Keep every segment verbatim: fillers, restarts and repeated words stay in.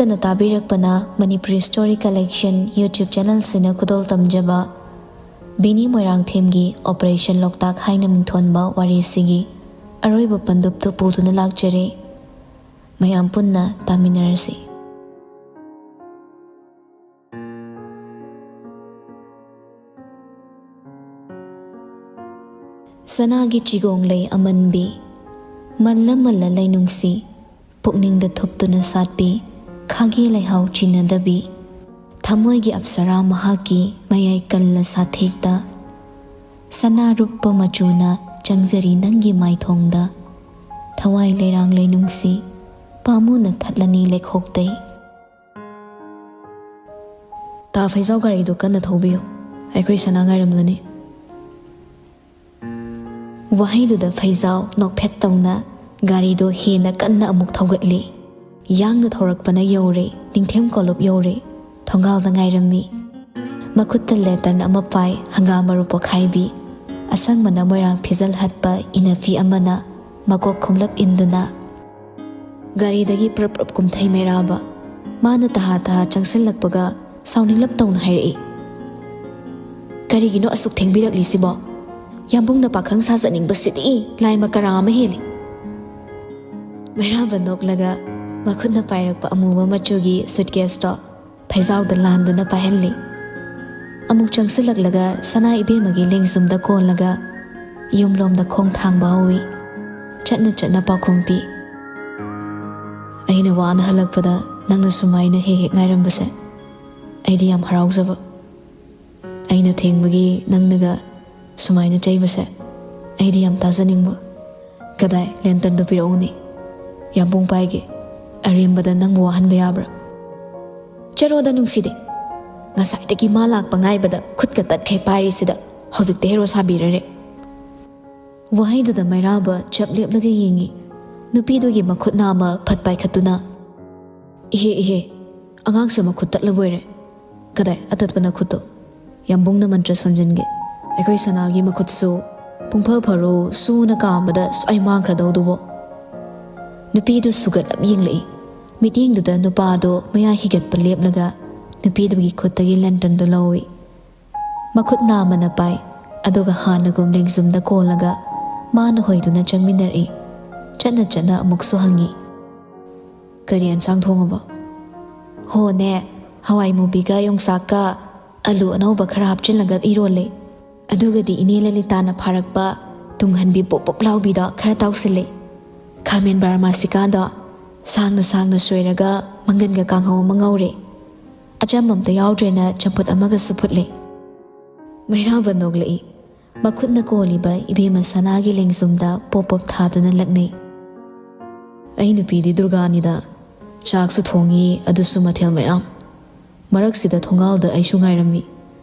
ꯅ ꯇꯥꯕꯤꯔꯛꯄꯅ Manipuri Story Collection YouTube channel ꯁꯤꯅ ꯈꯨꯗꯣꯜ ꯇꯝꯖꯕ ꯕꯤꯅꯤ ꯃꯣꯏꯔꯥꯡꯊꯦꯝꯒꯤ Operation ꯂꯣꯛꯇꯥꯛ ꯍꯥꯏꯅ ꯃꯤꯡꯊꯣꯟꯕ ꯋꯥꯔꯤꯁꯤꯒꯤ ꯑꯔꯣꯏꯕ ꯄꯟꯗꯨꯞꯇꯨ ꯄꯨꯗꯨꯅ ꯂꯥꯛꯆꯔꯦ꯫ ꯃꯌꯥꯝ ꯄꯨꯟꯅ ꯇꯥꯃꯤꯟꯅꯔꯁꯤ꯫ ꯁꯅꯥꯒꯤ ꯆꯤꯒꯣꯡ ꯂꯩ ꯑꯃꯟꯕꯤ, ꯃꯜꯂ ꯃꯜꯂ ꯂꯩꯅꯨꯡꯁꯤ, ꯄꯨꯛꯅꯤꯡꯗ ꯊꯨꯞꯇꯨꯅ ꯁꯥꯠꯄꯤ, ꯈꯥꯒꯤ ꯂꯩꯍꯥꯎ ꯆꯤꯟꯅꯗꯕꯤ, ꯊꯃꯣꯏꯒꯤ ꯑꯞꯁꯔꯥ ꯃꯍꯥꯛꯀꯤ ꯃꯌꯥꯏ ꯀꯜꯂ ꯁꯥꯊꯦꯛꯇ꯫ ꯁꯅꯥ ꯔꯨꯞꯄ ꯃꯆꯨꯅ ꯆꯪꯖꯔꯤ ꯅꯪꯒꯤ ꯃꯥꯏꯊꯣꯡꯗ, ꯊꯋꯥꯏ ꯂꯩꯔꯥꯡ ꯂꯩꯅꯨꯡꯁꯤ, ꯄꯥꯝꯃꯨꯅ ꯊꯠꯂꯅꯤ ꯂꯩꯈꯣꯛꯇꯩ꯫ ꯇꯥ ꯐꯩꯖꯥꯎ ꯒꯥꯔꯤꯗꯨ ꯀꯟꯅ ꯊꯧꯕꯤꯌꯨ, ꯑꯩꯈꯣꯏ ꯁꯅꯥ ꯉꯥꯏꯔꯝꯂꯅꯤ꯫ ꯋꯥꯍꯩꯗꯨꯗ ꯐꯩꯖꯥꯎ ꯅꯣꯛꯐꯦꯠ ꯇꯧꯅ ꯒꯥꯔꯤꯗꯨ ꯍꯦꯟꯅ ꯀꯟꯅ ꯑꯃꯨꯛ ꯊꯧꯒꯠꯂꯤ꯫ ꯌꯥꯡꯅ ꯊꯧꯔꯛꯄꯅ ꯌꯧꯔꯦ, ꯅꯤꯡꯊꯦꯝ ꯀꯣꯂꯨꯞ ꯌꯧꯔꯦ, ꯊꯣꯡꯒꯥꯜꯗ ꯉꯥꯏꯔꯝꯃꯤ꯫ ꯃꯈꯨꯠꯇ lantern ꯑꯃ ꯄꯥꯏ, ꯍꯪꯒꯥꯝ ꯃꯔꯨ ꯄꯣꯈꯥꯏꯕꯤ, ꯑꯁꯪꯕꯅ ꯃꯣꯏꯔꯥꯡ ꯐꯤꯖꯜ ꯍꯠꯄ ꯏꯅꯐꯤ ꯑꯃꯅ ꯃꯀꯣꯛ ꯈꯨꯝꯂꯞ ꯏꯟꯗꯨꯅ ꯒꯥꯔꯤꯗꯒꯤ ꯄ꯭ꯔꯞ ꯄ꯭ꯔꯞ ꯀꯨꯝꯊꯩ ꯃꯩꯔꯥꯕ꯫ ꯃꯥꯅ ꯇꯍꯥ ꯇꯍꯥ ꯆꯪꯁꯤꯜꯂꯛꯄꯒ ꯁꯥꯎꯅꯤꯡꯂꯞ ꯇꯧꯅ ꯍꯥꯏꯔꯛꯏ, "ꯀꯔꯤꯒꯤꯅꯣ ꯑꯁꯨꯛ ꯊꯦꯡꯕꯤꯔꯛꯂꯤꯁꯤꯕꯣ? ꯌꯥꯝꯕꯨꯡꯅ ꯄꯥꯈꯪ ꯁꯥꯖꯅꯤꯡꯕꯁꯤꯗꯤ ꯂꯥꯏꯃ ꯀꯔꯥ ꯑꯃ ꯍꯦꯜꯂꯤ꯫" ꯃꯩꯔꯥꯕ ꯅꯣꯛꯂꯒ ꯃꯈꯨꯠꯅ ꯄꯥꯏꯔꯛꯄ ꯑꯃꯨꯕ ꯃꯆꯨꯒꯤ suitcase ꯇꯣ ꯐꯩꯖꯥꯎꯗ ꯂꯥꯟꯗꯨꯅ ꯄꯥꯏꯍꯜꯂꯤ꯫ ꯑꯃꯨꯛ ꯆꯪꯁꯤꯜꯂꯛꯂꯒ ꯁꯅꯥ ꯏꯕꯦꯝꯃꯒꯤ ꯂꯦꯡꯖꯨꯝꯗ ꯀꯣꯜꯂꯒ ꯌꯨꯝꯂꯣꯝꯗ ꯈꯣꯡ ꯊꯥꯡꯕ ꯍꯧꯏ꯫ ꯆꯠꯅ ꯆꯠꯅ ꯄꯥꯎꯈꯨꯝ ꯄꯤ꯫ "ꯑꯩꯅ ꯋꯥꯅ ꯍꯜꯂꯛꯄꯗ ꯅꯪꯅ ꯁꯨꯃꯥꯏꯅ ꯍꯦꯛ ꯍꯦꯛ ꯉꯥꯏꯔꯝꯕꯁꯦ ꯑꯩꯗꯤ ꯌꯥꯝ ꯍꯔꯥꯎꯖꯕ꯫ ꯑꯩꯅ ꯊꯦꯡꯕꯒꯤ ꯅꯪꯅꯒ ꯁꯨꯃꯥꯏꯅ ꯆꯩꯕꯁꯦ ꯑꯩꯗꯤ ꯌꯥꯝ ꯇꯥꯖꯅꯤꯡꯕ꯫ ꯀꯗꯥꯏ, lantern ꯗꯨ ꯄꯤꯔꯛꯎꯅꯦ, ꯌꯥꯝꯕꯨꯡ ꯄꯥꯏꯒꯦ꯫ ꯑꯔꯦꯝꯕꯗ ꯅꯪꯕꯨ ꯋꯥꯍꯟꯕ ꯌꯥꯕ꯭ꯔꯥ?" "ꯆꯔꯣꯗ ꯅꯨꯡꯁꯤꯗꯦ, ꯉꯁꯥꯏꯗꯒꯤ ꯃꯥ ꯂꯥꯛꯄ ꯉꯥꯏꯕꯗ ꯈꯨꯠꯀ ꯇꯠꯈꯩ ꯄꯥꯏꯔꯤꯁꯤꯗ ꯍꯧꯖꯤꯛꯇ hero ꯁꯥꯕꯤꯔꯔꯦ꯫" ꯋꯥꯍꯩꯗꯨꯗ ꯃꯩꯔꯥꯕ ꯆꯞ ꯂꯦꯞꯂꯒ ꯌꯦꯡꯉꯤ꯫ ꯅꯨꯄꯤꯗꯨꯒꯤ ꯃꯈꯨꯠ ꯅꯥꯝꯃ ꯐꯠ ꯄꯥꯏꯈꯠꯇꯨꯅ, "ꯏꯍꯦ, ꯏꯍꯦ, ꯑꯉꯥꯡꯁꯦ ꯃꯈꯨꯠ ꯇꯠꯂꯕꯣꯏꯔꯦ꯫ ꯀꯗꯥꯏ ꯑꯇꯠꯄ ꯅꯈꯨꯠꯇꯣ? ꯌꯥꯝꯕꯨꯡꯅ ꯃꯟꯇ꯭ꯔ ꯁꯣꯟꯖꯤꯟꯒꯦ꯫ ꯑꯩꯈꯣꯏ ꯁꯅꯥꯒꯤ ꯃꯈꯨꯠꯁꯨ ꯄꯨꯡꯐ ꯐꯔꯣ ꯁꯨꯅ ꯀꯥꯝꯕꯗ ꯁ꯭ꯋꯥꯏ ꯃꯥꯡꯈ꯭ꯔꯗꯧꯗꯨꯕꯣ?" ꯅꯨꯄꯤꯗꯨ ꯁꯨꯒꯠꯂꯞ ꯌꯦꯡꯂꯛꯏ꯫ ꯃꯤꯠꯌꯦꯡꯗꯨꯗ ꯅꯨꯄꯥꯗꯣ ꯃꯌꯥ ꯍꯤꯒꯠꯄ ꯂꯦꯞꯂꯒ ꯅꯨꯄꯤꯗꯨꯒꯤ ꯈꯨꯠꯇꯒꯤ ꯂꯦꯟꯇꯔꯟꯗꯨ ꯂꯧꯏ꯫ ꯃꯈꯨꯠ ꯅꯥꯝꯃꯅ ꯄꯥꯏ, ꯑꯗꯨꯒ ꯍꯥꯟꯅꯒꯨꯝ ꯂꯦꯡꯖꯨꯝꯗ ꯀꯣꯜꯂꯒ ꯃꯥꯅ ꯍꯣꯏꯗꯨꯅ ꯆꯪꯃꯤꯟꯅꯔꯛꯏ꯫ ꯆꯠꯅ ꯆꯠꯅ ꯑꯃꯨꯛꯁꯨ ꯍꯪꯉꯤ, "ꯀꯔꯤ ꯑꯦꯟꯁꯥꯡ ꯊꯣꯡꯉꯕ?" "ꯍꯣꯅꯦ, ꯍꯋꯥꯏ ꯃꯨꯕꯤꯒ ꯌꯣꯡꯆꯥꯛꯀ ꯑꯂꯨ ꯑꯅꯧꯕ ꯈꯔ ꯍꯥꯞꯆꯤꯜꯂꯒ ꯏꯔꯣꯜꯂꯦ꯫ ꯑꯗꯨꯒꯗꯤ ꯏꯅꯦ ꯂꯂꯤꯇꯥꯅ ꯐꯥꯔꯛꯄ ꯇꯨꯡꯍꯟꯕꯤ ꯄꯣꯞ ꯄꯣꯞ ꯂꯥꯎꯕꯤꯗꯣ ꯈꯔ ꯇꯥꯎꯁꯤꯜꯂꯦ꯫ ꯈꯥꯃꯦꯟ ꯕꯥꯔꯃꯥꯁꯤꯀꯥꯗꯣ ꯁꯥꯡꯅ ꯁꯥꯡꯅ ꯁꯣꯏꯔꯒ ꯃꯪꯒꯟꯒ ꯀꯥꯡꯍꯧ ꯑꯃ ꯉꯧꯔꯦ꯫ ꯑꯆꯝꯕ ꯑꯝꯇ ꯌꯥꯎꯗ꯭ꯔꯦꯅ ꯆꯝꯐꯨꯠ ꯑꯃꯒꯁꯨ ꯐꯨꯠꯂꯦ꯫" ꯃꯩꯔꯥꯕ ꯅꯣꯛꯂꯛꯏ꯫ ꯃꯈꯨꯠꯅ ꯀꯣꯜꯂꯤꯕ ꯏꯕꯦꯝꯃ ꯁꯅꯥꯒꯤ ꯂꯦꯡꯖꯨꯝꯗ ꯄꯣꯞ ꯄꯣꯞ ꯊꯥꯗꯨꯅ ꯂꯛꯅꯩ꯫ "ꯑꯩ ꯅꯨꯄꯤꯗꯤ ꯗꯨꯔꯒꯥꯅꯤꯗ꯫ ꯆꯥꯛꯁꯨ ꯊꯣꯡꯉꯤ, ꯑꯗꯨꯁꯨ ꯃꯊꯦꯜ ꯃꯌꯥꯝ꯫ ꯃꯔꯛꯁꯤꯗ ꯊꯣꯡꯒꯥꯜꯗ ꯑꯩꯁꯨ ꯉꯥꯏꯔꯝꯃꯤ꯫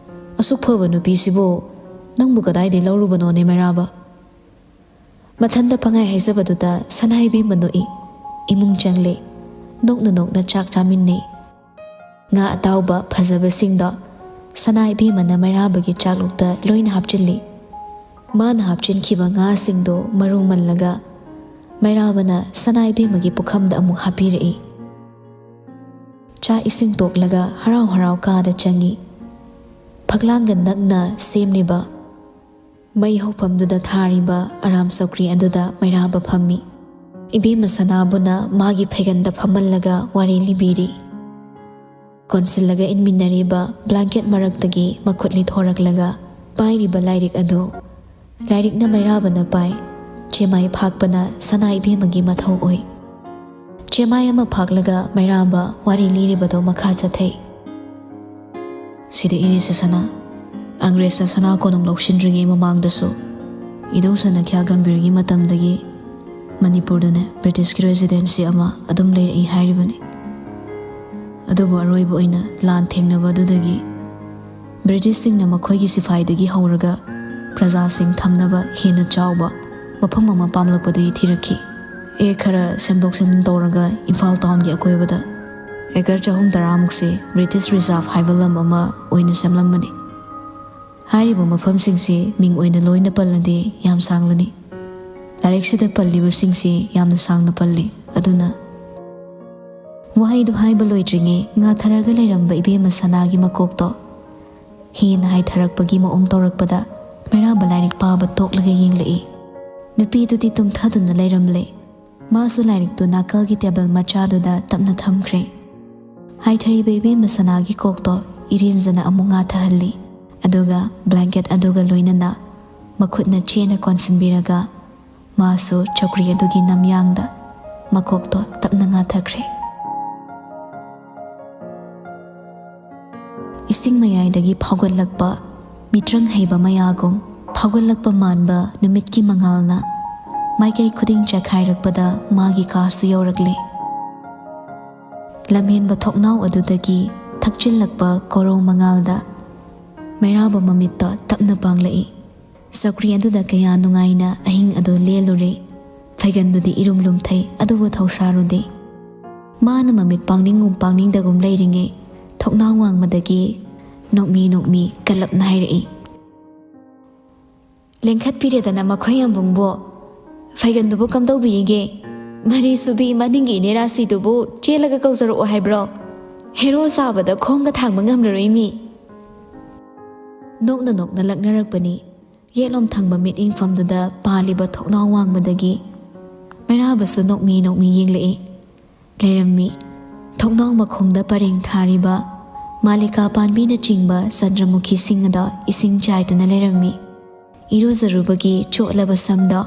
ꯑꯁꯨꯛ ꯐꯕ ꯅꯨꯄꯤꯁꯤꯕꯨ ꯅꯪꯕꯨ ꯀꯗꯥꯏꯗꯒꯤ ꯂꯧꯔꯨꯕꯅꯣꯅꯦ, ꯃꯩꯔꯥꯕ?" ꯃꯊꯟꯇ ꯄꯪꯍꯥꯏ ꯍꯥꯏꯖꯕꯗꯨꯗ ꯁꯅꯥ ꯏꯕꯦꯝꯃ ꯅꯣꯛꯏ꯫ ꯏꯃꯨꯡ ꯆꯪꯂꯦ꯫ ꯅꯣꯛꯅ ꯅꯣꯛꯅ ꯆꯥꯛ ꯆꯥꯃꯤꯟꯅꯩ꯫ ꯉꯥ ꯑꯇꯥꯎꯕ ꯐꯖꯕꯁꯤꯡꯗꯣ ꯁꯅꯥ ꯏꯕꯦꯝꯃꯅ ꯃꯩꯔꯥꯕꯒꯤ ꯆꯥꯛꯂꯨꯛꯇ ꯂꯣꯏꯅ ꯍꯥꯞꯆꯤꯜꯂꯤ꯫ ꯃꯥꯅ ꯍꯥꯞꯆꯤꯟꯈꯤꯕ ꯉꯥꯁꯤꯡꯗꯣ ꯃꯔꯨ ꯃꯜꯂꯒ ꯃꯩꯔꯥꯕꯅ ꯁꯅꯥ ꯏꯕꯦꯝꯃꯒꯤ ꯄꯨꯈꯝꯗ ꯑꯃꯨꯛ ꯍꯥꯞꯄꯤꯔꯛꯏ꯫ ꯆꯥꯛ ꯏꯁꯤꯡ ꯇꯣꯛꯂꯒ ꯍꯔꯥꯎ ꯍꯔꯥꯎ ꯀꯥꯗ ꯆꯪꯉꯤ꯫ ꯐꯛꯂꯥꯡꯒ ꯅꯛꯅ ꯁꯦꯝꯂꯤꯕ ꯃꯩ ꯍꯧꯐꯝꯗꯨꯗ ꯊꯥꯔꯤꯕ ꯑꯔꯥꯝ ꯆꯧꯀ꯭ꯔꯤ ꯑꯗꯨꯗ ꯃꯩꯔꯥꯕ ꯐꯝꯃꯤ꯫ ꯏꯕꯦꯝꯃ ꯁꯅꯥꯕꯨꯅ ꯃꯥꯒꯤ ꯐꯩꯒꯟꯗ ꯐꯝꯍꯜꯂꯒ ꯋꯥꯔꯤ ꯂꯤꯕꯤꯔꯤ꯫ ꯀꯣꯟꯁꯤꯜꯂꯒ ꯏꯟꯃꯤꯟꯅꯔꯤꯕ ꯕ꯭ꯂꯥꯡꯀꯦꯠ ꯃꯔꯛꯇꯒꯤ ꯃꯈꯨꯠ ꯂꯤꯊꯣꯔꯛꯂꯒ ꯄꯥꯏꯔꯤꯕ ꯂꯥꯏꯔꯤꯛ ꯑꯗꯨ, ꯂꯥꯏꯔꯤꯛꯅ ꯃꯩꯔꯥꯕꯅ ꯄꯥꯏ꯫ ꯆꯦꯃꯥꯏ ꯐꯥꯛꯄꯅ ꯁꯅꯥ ꯏꯕꯦꯝꯃꯒꯤ ꯃꯊꯧ ꯑꯣꯏ꯫ ꯆꯦꯃꯥꯏ ꯑꯃ ꯐꯥꯛꯂꯒ ꯃꯩꯔꯥꯕ ꯋꯥꯔꯤ ꯂꯤꯔꯤꯕꯗꯣ ꯃꯈꯥ ꯆꯠꯊꯩ꯫ "ꯁꯤꯗ ꯏꯔꯤꯁꯦ ꯁꯅꯥ, ꯑꯪꯒ꯭ꯔꯦꯖꯅ ꯁꯅꯥ ꯀꯣꯅꯨꯡ ꯂꯧꯁꯤꯟꯗ꯭ꯔꯤꯉꯩ ꯃꯃꯥꯡꯗꯁꯨ ꯏꯙꯧ ꯁꯅꯥꯈ꯭ꯌꯥ ꯒꯝꯚꯤꯔꯒꯤ ꯃꯇꯝꯗꯒꯤ ꯃꯅꯤꯄꯨꯔꯗꯅꯦ ꯕ꯭ꯔꯤꯇꯤꯁꯀꯤ ꯔꯦꯁꯤꯗꯦꯟꯁꯤ ꯑꯃ ꯑꯗꯨꯝ ꯂꯩꯔꯛꯏ ꯍꯥꯏꯔꯤꯕꯅꯤ꯫ ꯑꯗꯨꯕꯨ ꯑꯔꯣꯏꯕ ꯑꯣꯏꯅ ꯂꯥꯟ ꯊꯦꯡꯅꯕ ꯑꯗꯨꯗꯒꯤ ꯕ꯭ꯔꯤꯇꯤꯁꯁꯤꯡꯅ ꯃꯈꯣꯏꯒꯤ ꯁꯤꯐꯥꯏꯗꯒꯤ ꯍꯧꯔꯒ ꯄ꯭ꯔꯖꯥꯁꯤꯡ ꯊꯝꯅꯕ ꯍꯦꯟꯅ ꯆꯥꯎꯕ ꯃꯐꯝ ꯑꯃ ꯄꯥꯝꯂꯛꯄꯗꯒꯤ ꯊꯤꯔꯛꯈꯤ꯫ ꯑꯦ, ꯈꯔ ꯁꯦꯝꯗꯣꯛ ꯁꯦꯝꯖꯤꯟ ꯇꯧꯔꯒ ꯏꯝꯐꯥꯜ ꯇꯥꯎꯟꯒꯤ ꯑꯀꯣꯏꯕꯗ ꯑꯦꯀꯔ ꯆꯍꯨꯝ ꯇꯔꯥꯃꯨꯛꯁꯦ ꯕ꯭ꯔꯤꯇꯤꯁ ꯔꯤꯖꯥꯔꯚ ꯍꯥꯏꯕ ꯂꯝ ꯑꯃ ꯑꯣꯏꯅ ꯁꯦꯝꯂꯝꯕꯅꯤ꯫ ꯍꯥꯏꯔꯤꯕ ꯃꯐꯝꯁꯤꯡꯁꯤ ꯃꯤꯡ ꯑꯣꯏꯅ ꯂꯣꯏꯅ ꯄꯜꯂꯗꯤ ꯌꯥꯝ ꯁꯥꯡꯂꯅꯤ꯫ ꯂꯥꯏꯔꯤꯛꯁꯤꯗ ꯄꯜꯂꯤꯕꯁꯤꯡꯁꯤ ꯌꯥꯝꯅ ꯁꯥꯡꯅ ꯄꯜꯂꯤ꯫ ꯑꯗꯨꯅ ꯋꯥꯍꯩꯗꯨ ꯍꯥꯏꯕ ꯂꯣꯏꯗ꯭ꯔꯤꯉꯩ ꯉꯥꯊꯔꯒ ꯂꯩꯔꯝꯕ ꯏꯕꯦꯝꯃ ꯁꯅꯥꯒꯤ ꯃꯀꯣꯛꯇꯣ ꯍꯦꯟꯅ ꯍꯥꯏꯊꯔꯛꯄꯒꯤ ꯃꯑꯣꯡ ꯇꯧꯔꯛꯄꯗ ꯃꯩꯔꯥꯕ ꯂꯥꯏꯔꯤꯛ ꯄꯥꯕ ꯇꯣꯛꯂꯒ ꯌꯦꯡꯂꯛꯏ꯫ ꯅꯨꯄꯤꯗꯨꯗꯤ ꯇꯨꯝꯊꯗꯨꯅ ꯂꯩꯔꯝꯂꯦ꯫ ꯃꯥꯁꯨ ꯂꯥꯏꯔꯤꯛꯇꯨ ꯅꯥꯀꯜꯒꯤ ꯇꯦꯕꯜ ꯃꯆꯥꯗꯨꯗ ꯇꯞꯅ ꯊꯝꯈ꯭ꯔꯦ꯫ ꯍꯥꯏꯊꯔꯤꯕ ꯏꯕꯦꯝꯃ ꯁꯅꯥꯒꯤ ꯀꯣꯛꯇꯣ ꯏꯔꯦꯟꯖꯅ ꯑꯃꯨꯛ ꯉꯥꯊꯍꯜꯂꯤ꯫ ꯑꯗꯨꯒ ꯕ꯭ꯂꯥꯡꯀꯦꯠ ꯑꯗꯨꯒ ꯂꯣꯏꯅꯅ ꯃꯈꯨꯠꯅ ꯆꯦꯅ ꯀꯣꯟꯁꯤꯟꯕꯤꯔꯒ ꯃꯥꯁꯨ ꯆꯧꯀ꯭ꯔꯤ ꯑꯗꯨꯒꯤ ꯅꯝꯌꯥꯡꯗ ꯃꯀꯣꯛꯇꯣ ꯇꯞꯅ ꯉꯥꯊꯈ꯭ꯔꯦ꯫ ꯏꯁꯤꯡ ꯃꯌꯥꯏꯗꯒꯤ ꯐꯥꯎꯒꯠꯂꯛꯄ ꯃꯤꯇ꯭ꯔꯪ ꯍꯩꯕ ꯃꯌꯥꯒꯨꯝ ꯐꯥꯎꯒꯠꯂꯛꯄ ꯃꯥꯟꯕ ꯅꯨꯃꯤꯠꯀꯤ ꯃꯉꯥꯜꯅ ꯃꯥꯏꯀꯩ ꯈꯨꯗꯤꯡ ꯆꯥꯏꯈꯥꯏꯔꯛꯄꯗ ꯃꯥꯒꯤ ꯀꯥꯁꯨ ꯌꯧꯔꯛꯂꯦ꯫ ꯂꯝꯍꯦꯟꯕ ꯊꯣꯡꯅꯥꯎ ꯑꯗꯨꯗꯒꯤ ꯊꯛꯆꯤꯜꯂꯛꯄ ꯀꯣꯔꯧ ꯃꯉꯥꯜꯗ ꯃꯩꯔꯥꯕ ꯃꯃꯤꯠꯇꯣ ꯇꯞꯅ ꯄꯥꯡꯂꯛꯏ꯫ ꯆꯧꯀ꯭ꯔꯤ ꯑꯗꯨꯗ ꯀꯌꯥ ꯅꯨꯡꯉꯥꯏꯅ ꯑꯍꯤꯡ ꯑꯗꯨ ꯂꯦꯜꯂꯨꯔꯦ꯫ ꯐꯩꯒꯟꯗꯨꯗꯤ ꯏꯔꯨꯝ ꯂꯨꯝꯊꯩ, ꯑꯗꯨꯕꯨ ꯊꯧꯁꯥꯔꯨꯗꯦ꯫ ꯃꯥꯅ ꯃꯃꯤꯠ ꯄꯥꯡꯅꯤꯡꯒꯨꯝ ꯄꯥꯡꯅꯤꯡꯗꯒꯨꯝ ꯂꯩꯔꯤꯉꯩ ꯊꯣꯡꯅꯥꯎ ꯋꯥꯡꯃꯗꯒꯤ ꯅꯣꯛꯃꯤ ꯅꯣꯛꯃꯤ ꯀꯜꯂꯞꯅ ꯍꯥꯏꯔꯛꯏ, "ꯂꯦꯡꯈꯠꯄꯤꯔꯦꯗꯅ ꯃꯈꯣꯏ ꯑꯝꯕꯨꯡꯕꯣ꯫ ꯐꯩꯒꯟꯗꯨꯕꯨ ꯀꯝꯗꯧꯕꯤꯔꯤꯒꯦ? ꯃꯔꯤ ꯁꯨꯕꯤ ꯃꯅꯤꯡꯒꯤ ꯏꯅꯦ ꯔꯥꯁꯤꯗꯨꯕꯨ ꯆꯦꯜꯂꯒ ꯀꯧꯖꯔꯛꯑꯣ ꯍꯥꯏꯕ꯭ꯔꯣ? ꯍꯦꯔꯣ ꯆꯥꯕꯗ ꯈꯣꯡꯒ ꯊꯥꯡꯕ ꯉꯝꯂꯔꯣꯏ ꯃꯤ꯫" ꯅꯣꯛꯅ ꯅꯣꯛꯅ ꯂꯛꯅꯔꯛꯄꯅꯤ꯫ ꯌꯦꯠꯂꯣꯝ ꯊꯪꯕ ꯃꯤꯠꯌꯦꯡꯐꯝꯗꯨꯗ ꯄꯥꯜꯂꯤꯕ ꯊꯣꯡꯅꯥꯎ ꯋꯥꯡꯃꯗꯒꯤ ꯃꯩꯔꯥꯕꯁꯨ ꯅꯣꯛꯃꯤ ꯅꯣꯛꯃꯤ ꯌꯦꯡꯂꯛꯏ꯫ ꯂꯩꯔꯝꯃꯤ꯫ ꯊꯣꯡꯅꯥꯎ ꯃꯈꯣꯡꯗ ꯄꯔꯦꯡ ꯊꯥꯔꯤꯕ ꯃꯥꯂꯤꯀꯥ ꯄꯥꯟꯕꯤꯅꯆꯤꯡꯕ ꯆꯟꯗ꯭ꯔꯃꯨꯈꯤꯁꯤꯡ ꯑꯗꯣ ꯏꯁꯤꯡ ꯆꯥꯏꯗꯨꯅ ꯂꯩꯔꯝꯃꯤ꯫ ꯏꯔꯨꯖꯔꯨꯕꯒꯤ ꯆꯣꯠꯂꯕ ꯁꯝꯗꯣ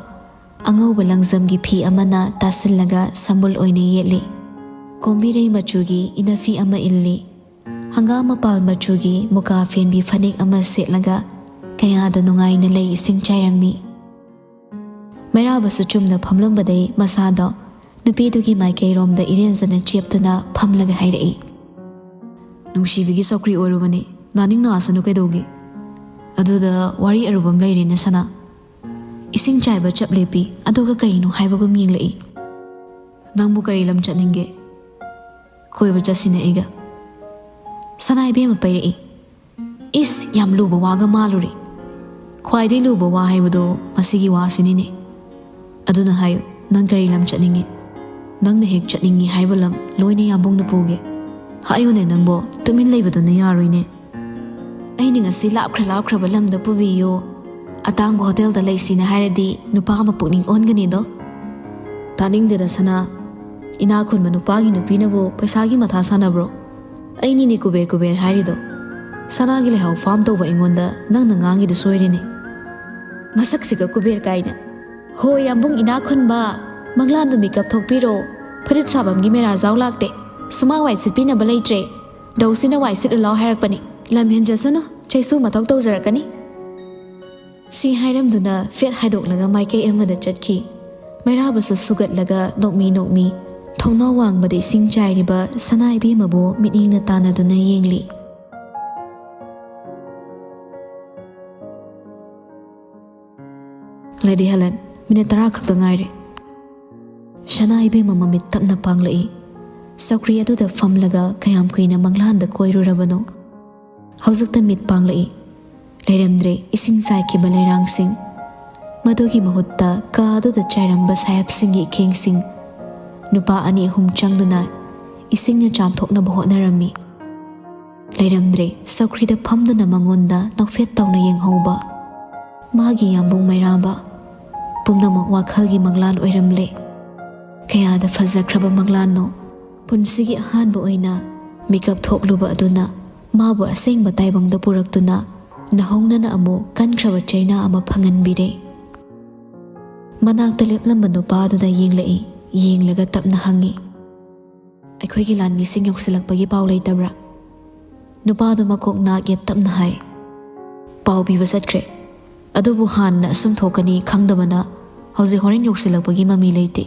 ꯑꯉꯧꯕ ꯂꯪꯖꯝꯒꯤ ꯐꯤ ꯑꯃꯅ ꯇꯥꯁꯤꯜꯂꯒ ꯁꯝꯕꯨꯜ ꯑꯣꯏꯅ ꯌꯦꯠꯂꯤ꯫ ꯀꯣꯝꯕꯤꯔꯩ ꯃꯆꯨꯒꯤ ꯏꯅꯐꯤ ꯑꯃ ꯏꯜꯂꯤ꯫ ꯍꯪꯒꯥꯝ ꯃꯄꯥꯜ ꯃꯆꯨꯒꯤ ꯃꯨꯀꯥ ꯐꯦꯟꯕꯤ ꯐꯅꯦꯛ ꯑꯃ ꯁꯦꯠꯂꯒ ꯀꯌꯥꯗ ꯅꯨꯡꯉꯥꯏꯅ ꯂꯩ ꯏꯁꯤꯡ ꯆꯥꯏꯔꯝꯃꯤ꯫ ꯃꯩꯔꯥꯕꯁꯨ ꯆꯨꯝꯅ ꯐꯝꯂꯝꯕꯗꯩ ꯃꯁꯥꯗꯣ ꯅꯨꯄꯤꯗꯨꯒꯤ ꯃꯥꯏꯀꯩꯔꯣꯝꯗ ꯏꯔꯦꯟꯖꯅ ꯆꯦꯞꯇꯨꯅ ꯐꯝꯂꯒ ꯍꯥꯏꯔꯛꯏ, "ꯅꯨꯡꯁꯤꯕꯤꯒꯤ ꯆꯧꯀ꯭ꯔꯤ ꯑꯣꯏꯔꯨꯕꯅꯤ, ꯅꯥꯅꯤꯡ ꯅꯥꯁꯅꯨ ꯀꯩꯗꯧꯒꯦ? ꯑꯗꯨꯗ ꯋꯥꯔꯤ ꯑꯔꯨꯕ ꯑꯃ ꯂꯩꯔꯦꯅꯦ ꯁꯅꯥ꯫ ꯏꯁꯤꯡ ꯆꯥꯏꯕ ꯆꯞ ꯂꯦꯞꯄꯤ, ꯑꯗꯨꯒ ꯀꯔꯤꯅꯣ ꯍꯥꯏꯕꯒꯨꯝ ꯌꯦꯡꯂꯛꯏ꯫ ꯅꯪꯕꯨ ꯀꯔꯤ ꯂꯝ ꯆꯠꯅꯤꯡꯒꯦ? ꯀꯣꯏꯕ ꯆꯠꯁꯤꯅꯦ ꯑꯩꯒ꯫" ꯁꯅꯥ ꯏꯕꯦꯝꯃ ꯄꯩꯔꯛꯏ, "ꯏꯁ, ꯌꯥꯝ ꯂꯨꯕ ꯋꯥꯒ ꯃꯥꯜꯂꯨꯔꯦ꯫ ꯈ꯭ꯋꯥꯏꯗꯒꯤ ꯂꯨꯕ ꯋꯥ ꯍꯥꯏꯕꯗꯣ ꯃꯁꯤꯒꯤ ꯋꯥꯁꯤꯅꯤꯅꯦ꯫ ꯑꯗꯨꯅ ꯍꯥꯏꯌꯨ, ꯅꯪ ꯀꯔꯤ ꯂꯝ ꯆꯠꯅꯤꯡꯉꯤ?" ꯅꯪꯅ ꯍꯦꯛ ꯆꯠꯅꯤꯡꯉꯤ ꯍꯥꯏꯕ ꯂꯝ ꯂꯣꯏꯅ ꯌꯥꯝꯕꯨꯡꯅ ꯄꯨꯒꯦ꯫ ꯍꯥꯏꯌꯨꯅꯦ ꯅꯪꯕꯣ, ꯇꯨꯃꯤꯟ ꯂꯩꯕꯗꯨꯅ ꯌꯥꯔꯣꯏꯅꯦ꯫ ꯑꯩꯅ ꯉꯁꯤ ꯂꯥꯞꯈ꯭ꯔ ꯂꯥꯞꯈ꯭ꯔꯕ ꯂꯝꯗ ꯄꯨꯕꯤꯌꯨ, ꯑꯇꯥꯡꯕ ꯍꯣꯇꯦꯜꯗ ꯂꯩꯁꯤꯅ ꯍꯥꯏꯔꯗꯤ ꯅꯨꯄꯥ ꯑꯃ ꯄꯨꯛꯅꯤꯡ ꯑꯣꯟꯒꯅꯤꯗꯣ꯫ ꯇꯥꯅꯤꯡꯗꯦꯗ ꯁꯅꯥ, ꯏꯅꯥꯛ ꯈꯨꯟꯕ ꯅꯨꯄꯥꯒꯤ ꯅꯨꯄꯤꯅꯕꯨ ꯄꯩꯁꯥꯒꯤ ꯃꯊꯥ ꯁꯥꯟꯅꯕ꯭ꯔꯣ? ꯑꯩꯅꯤꯅꯦ ꯀꯨꯕꯦꯔ ꯀꯨꯕꯦꯔ ꯍꯥꯏꯔꯤꯗꯣ꯫ ꯁꯅꯥꯒꯤ ꯂꯩꯍꯥꯎ ꯐꯥꯝ ꯇꯧꯕ ꯑꯩꯉꯣꯟꯗ ꯅꯪꯅ ꯉꯥꯡꯉꯤꯗꯣ ꯁꯣꯏꯔꯦꯅꯦ꯫ ꯃꯁꯛꯁꯤꯒ ꯀꯨꯕꯦꯔ ꯀꯥꯏꯅ꯫ ꯍꯣ ꯌꯥꯝꯕꯨꯡ ꯏꯅꯥꯛ ꯈꯨꯟꯕ, ꯃꯪꯂꯥꯟꯗꯨ ꯃꯤꯀꯞ ꯊꯣꯛꯄꯤꯔꯣ꯫ ꯐꯨꯔꯤꯠ ꯁꯥꯐꯝꯒꯤ ꯃꯦꯔꯥꯖꯥꯎ ꯂꯥꯛꯇꯦ꯫ ꯁꯨꯃꯥꯡ ꯋꯥꯏ ꯁꯤꯠꯄꯤꯅꯕ ꯂꯩꯇ꯭ꯔꯦ꯫ ꯗꯧꯁꯤꯅ ꯋꯥꯏ ꯁꯤꯠꯂꯨ ꯂꯥꯎ ꯍꯥꯏꯔꯛꯄꯅꯤ꯫ ꯂꯝ ꯍꯦꯟꯖꯁꯅꯨ, ꯆꯩꯁꯨ ꯃꯊꯧ ꯇꯧꯖꯔꯛꯀꯅꯤ꯫ ꯁꯤ ꯍꯥꯏꯔꯝꯗꯨꯅ ꯐꯦꯠ ꯍꯥꯏꯗꯣꯛꯂꯒ ꯃꯥꯏꯀꯩ ꯑꯃꯗ ꯆꯠꯈꯤ꯫ ꯃꯩꯔꯥꯕꯁꯨ ꯁꯨꯒꯠꯂꯒ ꯅꯣꯛꯃꯤ ꯅꯣꯛꯃꯤ ꯊꯣꯡꯅꯥꯎ ꯋꯥꯡꯃꯗ ꯏꯁꯤꯡ ꯆꯥꯏꯔꯤꯕ ꯁꯅꯥ ꯏꯕꯦꯝꯃꯕꯨ ꯃꯤꯠꯌꯦꯡꯅ ꯇꯥꯟꯅꯗꯨꯅ ꯌꯦꯡꯂꯤ꯫ ꯂꯦꯗꯤ ꯍꯦꯂꯦꯟ, ꯃꯤꯅꯤꯠ ꯇꯔꯥ ꯈꯛꯇ ꯉꯥꯏꯔꯦ꯫ ꯁꯅꯥ ꯏꯕꯦꯝꯃ ꯃꯃꯤꯠ ꯇꯞꯅ ꯄꯥꯡꯂꯛꯏ꯫ ꯆꯧꯀ꯭ꯔꯤ ꯑꯗꯨꯗ ꯐꯝꯂꯒ ꯀꯌꯥꯝ ꯀꯨꯏꯅ ꯃꯪꯂꯥꯟꯗ ꯀꯣꯏꯔꯨꯔꯕꯅꯣ? ꯍꯧꯖꯤꯛꯇ ꯃꯤꯠ ꯄꯥꯡꯂꯛꯏ꯫ ꯂꯩꯔꯝꯗ꯭ꯔꯦ ꯏꯁꯤꯡ ꯆꯥꯏꯈꯤꯕ ꯂꯩꯔꯥꯡꯁꯤꯡ꯫ ꯃꯗꯨꯒꯤ ꯃꯍꯨꯠꯇ ꯀꯥ ꯑꯗꯨꯗ ꯆꯥꯏꯔꯝꯕ ꯁꯥꯍꯦꯕꯁꯤꯡꯒꯤ ꯏꯈꯦꯡꯁꯤꯡ꯫ ꯅꯨꯄꯥ ꯑꯅꯤ ꯑꯍꯨꯝ ꯆꯪꯗꯨꯅ ꯏꯁꯤꯡꯅ ꯆꯥꯝꯊꯣꯛꯅꯕ ꯍꯣꯠꯅꯔꯝꯃꯤ꯫ ꯂꯩꯔꯝꯗ꯭ꯔꯦ ꯆꯧꯀ꯭ꯔꯤꯗ ꯐꯝꯗꯨꯅ ꯃꯉꯣꯟꯗ ꯅꯣꯛꯐꯦꯠ ꯇꯧꯅ ꯌꯦꯡꯍꯧꯕ ꯃꯥꯒꯤ ꯌꯥꯝꯕꯨꯡ ꯃꯩꯔꯥꯕ꯫ ꯄꯨꯝꯅꯃꯛ ꯋꯥꯈꯜꯒꯤ ꯃꯪꯂꯥꯟ ꯑꯣꯏꯔꯝꯂꯦ꯫ ꯀꯌꯥꯗ ꯐꯖꯈ꯭ꯔꯕ ꯃꯪꯂꯥꯟꯅꯣ! ꯄꯨꯟꯁꯤꯒꯤ ꯑꯍꯥꯟꯕ ꯑꯣꯏꯅ ꯃꯤꯀꯞ ꯊꯣꯛꯂꯨꯕ ꯑꯗꯨꯅ ꯃꯥꯕꯨ ꯑꯁꯦꯡꯕ ꯇꯥꯏꯕꯪꯗ ꯄꯨꯔꯛꯇꯨꯅ ꯅꯧꯍꯧꯅꯅ ꯑꯃꯨꯛ ꯀꯟꯈ꯭ꯔꯕ ꯆꯩꯅꯥ ꯑꯃ ꯐꯪꯍꯟꯕꯤꯔꯦ꯫ ꯃꯅꯥꯛꯇ ꯂꯦꯞꯂꯝꯕ ꯅꯨꯄꯥ ꯑꯗꯨꯗ ꯌꯦꯡꯂꯛꯏ꯫ ꯌꯦꯡꯂꯒ ꯇꯞꯅ ꯍꯪꯉꯤ, "ꯑꯩꯈꯣꯏꯒꯤ ꯂꯥꯟꯃꯤꯁꯤꯡ ꯌꯧꯁꯤꯜꯂꯛꯄꯒꯤ ꯄꯥꯎ ꯂꯩꯇꯕ꯭ꯔꯥ?" ꯅꯨꯄꯥꯗꯨ ꯃꯀꯣꯛ ꯅꯥꯛ ꯌꯦꯠ ꯇꯞꯅ ꯍꯥꯏ, "ꯄꯥꯎ ꯄꯤꯕ ꯆꯠꯈ꯭ꯔꯦ꯫ ꯑꯗꯨꯕꯨ ꯍꯥꯟꯅ ꯑꯁꯨꯝ ꯊꯣꯛꯀꯅꯤ ꯈꯪꯗꯕꯅ ꯍꯧꯖꯤꯛ ꯍꯣꯔꯦꯟ ꯌꯧꯁꯤꯜꯂꯛꯄꯒꯤ ꯃꯃꯤ ꯂꯩꯇꯦ꯫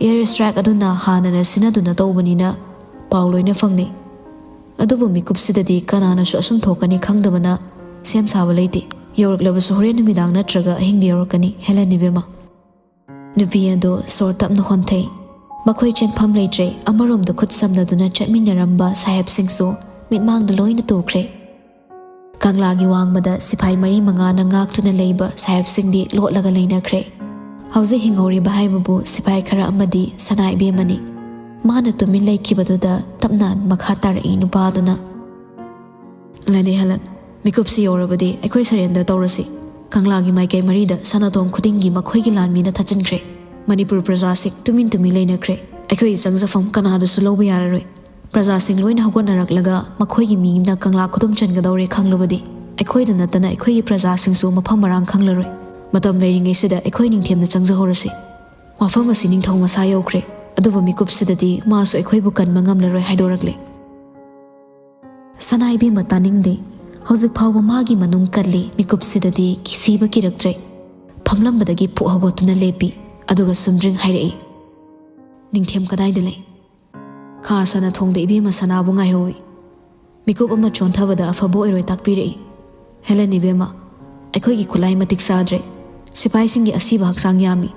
ꯑꯦꯌꯔ ꯁ꯭ꯇ꯭ꯔꯥꯏꯛ ꯑꯗꯨꯅ ꯍꯥꯟꯅꯅ ꯁꯤꯟꯅꯗꯨꯅ ꯇꯧꯕꯅꯤꯅ ꯄꯥꯎ ꯂꯣꯏꯅ ꯐꯪꯅꯩ꯫ ꯑꯗꯨꯕꯨ ꯃꯤꯀꯨꯞꯁꯤꯗꯗꯤ ꯀꯅꯥꯅꯁꯨ ꯑꯁꯨꯝ ꯊꯣꯛꯀꯅꯤ ꯈꯪꯗꯕꯅ ꯁꯦꯝ ꯁꯥꯕ ꯂꯩꯇꯦ꯫ ꯌꯧꯔꯛꯂꯕꯁꯨ ꯍꯣꯔꯦꯟ ꯅꯨꯃꯤꯗꯥꯡ ꯅꯠꯇ꯭ꯔꯒ ꯑꯍꯤꯡꯗ ꯌꯧꯔꯛꯀꯅꯤ, ꯍꯦꯂꯦꯟ ꯏꯕꯦꯝꯃ꯫" ꯅꯨꯄꯤ ꯑꯗꯨ ꯁꯣꯔ ꯇꯞꯅ ꯍꯣꯟꯊꯩ꯫ ꯃꯈꯣꯏ ꯆꯦꯟꯐꯝ ꯂꯩꯇ꯭ꯔꯦ꯫ ꯑꯃꯔꯣꯝꯗ ꯈꯨꯠ ꯁꯝꯅꯗꯨꯅ ꯆꯠꯃꯤꯟꯅꯔꯝꯕ ꯁꯥꯍꯦꯕꯁꯤꯡꯁꯨ ꯃꯤꯠꯃꯥꯡꯗ ꯂꯣꯏꯅ ꯇꯨꯈ꯭ꯔꯦ꯫ ꯀꯪꯂꯥꯒꯤ ꯋꯥꯡꯃꯗ ꯁꯤꯐꯥꯏ ꯃꯔꯤ ꯃꯉꯥꯅ ꯉꯥꯛꯇꯨꯅ ꯂꯩꯕ ꯁꯥꯍꯦꯕꯁꯤꯡꯗꯤ ꯂꯣꯠꯂꯒ ꯂꯩꯅꯈ꯭ꯔꯦ꯫ ꯍꯧꯖꯤꯛ ꯍꯤꯡꯍꯧꯔꯤꯕ ꯍꯥꯏꯕꯕꯨ ꯁꯤꯐꯥꯏ ꯈꯔ ꯑꯃꯗꯤ ꯁꯅꯥ ꯏꯕꯦꯝꯃꯅꯤ꯫ ꯃꯥꯅ ꯇꯨꯃꯤꯟ ꯂꯩꯈꯤꯕꯗꯨꯗ ꯇꯞꯅ ꯃꯈꯥ ꯇꯥꯔꯛꯏ ꯅꯨꯄꯥꯗꯨꯅ, "ꯂꯥꯟꯃꯤ ꯍꯦꯂꯟ, ꯃꯤꯀꯨꯞꯁꯤ ꯌꯧꯔꯕꯗꯤ ꯑꯩꯈꯣꯏ ꯁꯔꯦꯟꯗꯔ ꯇꯧꯔꯁꯤ꯫ ꯀꯪꯂꯥꯒꯤ ꯃꯥꯏꯀꯩ ꯃꯔꯤꯗ ꯁꯥꯟꯅꯊꯣꯡ ꯈꯨꯗꯤꯡꯒꯤ ꯃꯈꯣꯏꯒꯤ ꯂꯥꯟꯃꯤꯅ ꯊꯠꯆꯤꯟꯈ꯭ꯔꯦ꯫ ꯃꯅꯤꯄꯨꯔ ꯄ꯭ꯔꯖꯥꯁꯤꯡ ꯇꯨꯃꯤꯟ ꯇꯨꯃꯤꯟ ꯂꯩꯅꯈ꯭ꯔꯦ꯫ ꯑꯩꯈꯣꯏꯒꯤ ꯆꯪꯖꯐꯝ ꯀꯅꯥꯗꯁꯨ ꯂꯧꯕ ꯌꯥꯔꯔꯣꯏ꯫ ꯄ꯭ꯔꯖꯥꯁꯤꯡ ꯂꯣꯏꯅ ꯍꯧꯒꯠꯅꯔꯛꯂꯒ ꯃꯈꯣꯏꯒꯤ ꯃꯤ ꯑꯃꯅ ꯀꯪꯂꯥ ꯈꯨꯗꯨꯝ ꯆꯟꯒꯗꯧꯔꯦ ꯈꯪꯂꯕꯗꯤ ꯑꯩꯈꯣꯏꯗ ꯅꯠꯇꯅ ꯑꯩꯈꯣꯏꯒꯤ ꯄ꯭ꯔꯖꯥꯁꯤꯡꯁꯨ ꯃꯐꯝ ꯃꯔꯥꯡ ꯈꯪꯂꯔꯣꯏ꯫ ꯃꯇꯝ ꯂꯩꯔꯤꯉꯩꯁꯤꯗ ꯑꯩꯈꯣꯏ ꯅꯤꯡꯊꯦꯝꯅ ꯆꯪꯖꯍꯧꯔꯁꯤ꯫ ꯋꯥꯐꯝ ꯑꯁꯤ ꯅꯤꯡꯊꯧ ꯃꯁꯥ ꯌꯧꯈ꯭ꯔꯦ, ꯑꯗꯨꯕꯨ ꯃꯤꯀꯨꯞꯁꯤꯗꯗꯤ ꯃꯥꯁꯨ ꯑꯩꯈꯣꯏꯕꯨ ꯀꯟꯕ ꯉꯝꯂꯔꯣꯏ ꯍꯥꯏꯗꯣꯔꯛꯂꯦ꯫" ꯁꯅꯥ ꯏꯕꯦꯝꯃ ꯇꯥꯅꯤꯡꯗꯦ꯫ ꯍꯧꯖꯤꯛ ꯐꯥꯎꯕ ꯃꯥꯒꯤ ꯃꯅꯨꯡ ꯀꯜꯂꯤ꯫ ꯃꯤꯀꯨꯞꯁꯤꯗꯗꯤ ꯀꯤꯁꯤꯕ ꯀꯤꯔꯛꯇ꯭ꯔꯦ꯫ ꯐꯝꯂꯝꯕꯗꯒꯤ ꯐꯨꯛ ꯍꯧꯒꯠꯇꯨꯅ ꯂꯦꯞꯄꯤ꯫ ꯑꯗꯨꯒ ꯁꯨꯝꯗ꯭ꯔꯤꯡ ꯍꯥꯏꯔꯛꯏ, "ꯅꯤꯡꯊꯦꯝ ꯀꯗꯥꯏꯗ ꯂꯩ?" "ꯈꯥ ꯁꯅꯥ ꯊꯣꯡꯗ ꯏꯕꯦꯝꯃ ꯁꯅꯥꯕꯨ ꯉꯥꯏꯍꯧꯏ꯫" ꯃꯤꯀꯨꯞ ꯑꯃ ꯆꯣꯟꯊꯕꯗ ꯑꯐꯕ ꯑꯣꯏꯔꯣꯏ ꯇꯥꯛꯄꯤꯔꯛꯏ꯫ "ꯍꯦꯂꯦꯟ ꯏꯕꯦꯝꯃ, ꯑꯩꯈꯣꯏꯒꯤ ꯈꯨꯠꯂꯥꯏ ꯃꯇꯤꯛ ꯆꯥꯗ꯭ꯔꯦ꯫ ꯁꯤꯐꯥꯏꯁꯤꯡꯒꯤ ꯑꯁꯤꯕ ꯍꯛꯆꯥꯡ ꯌꯥꯝꯃꯤ꯫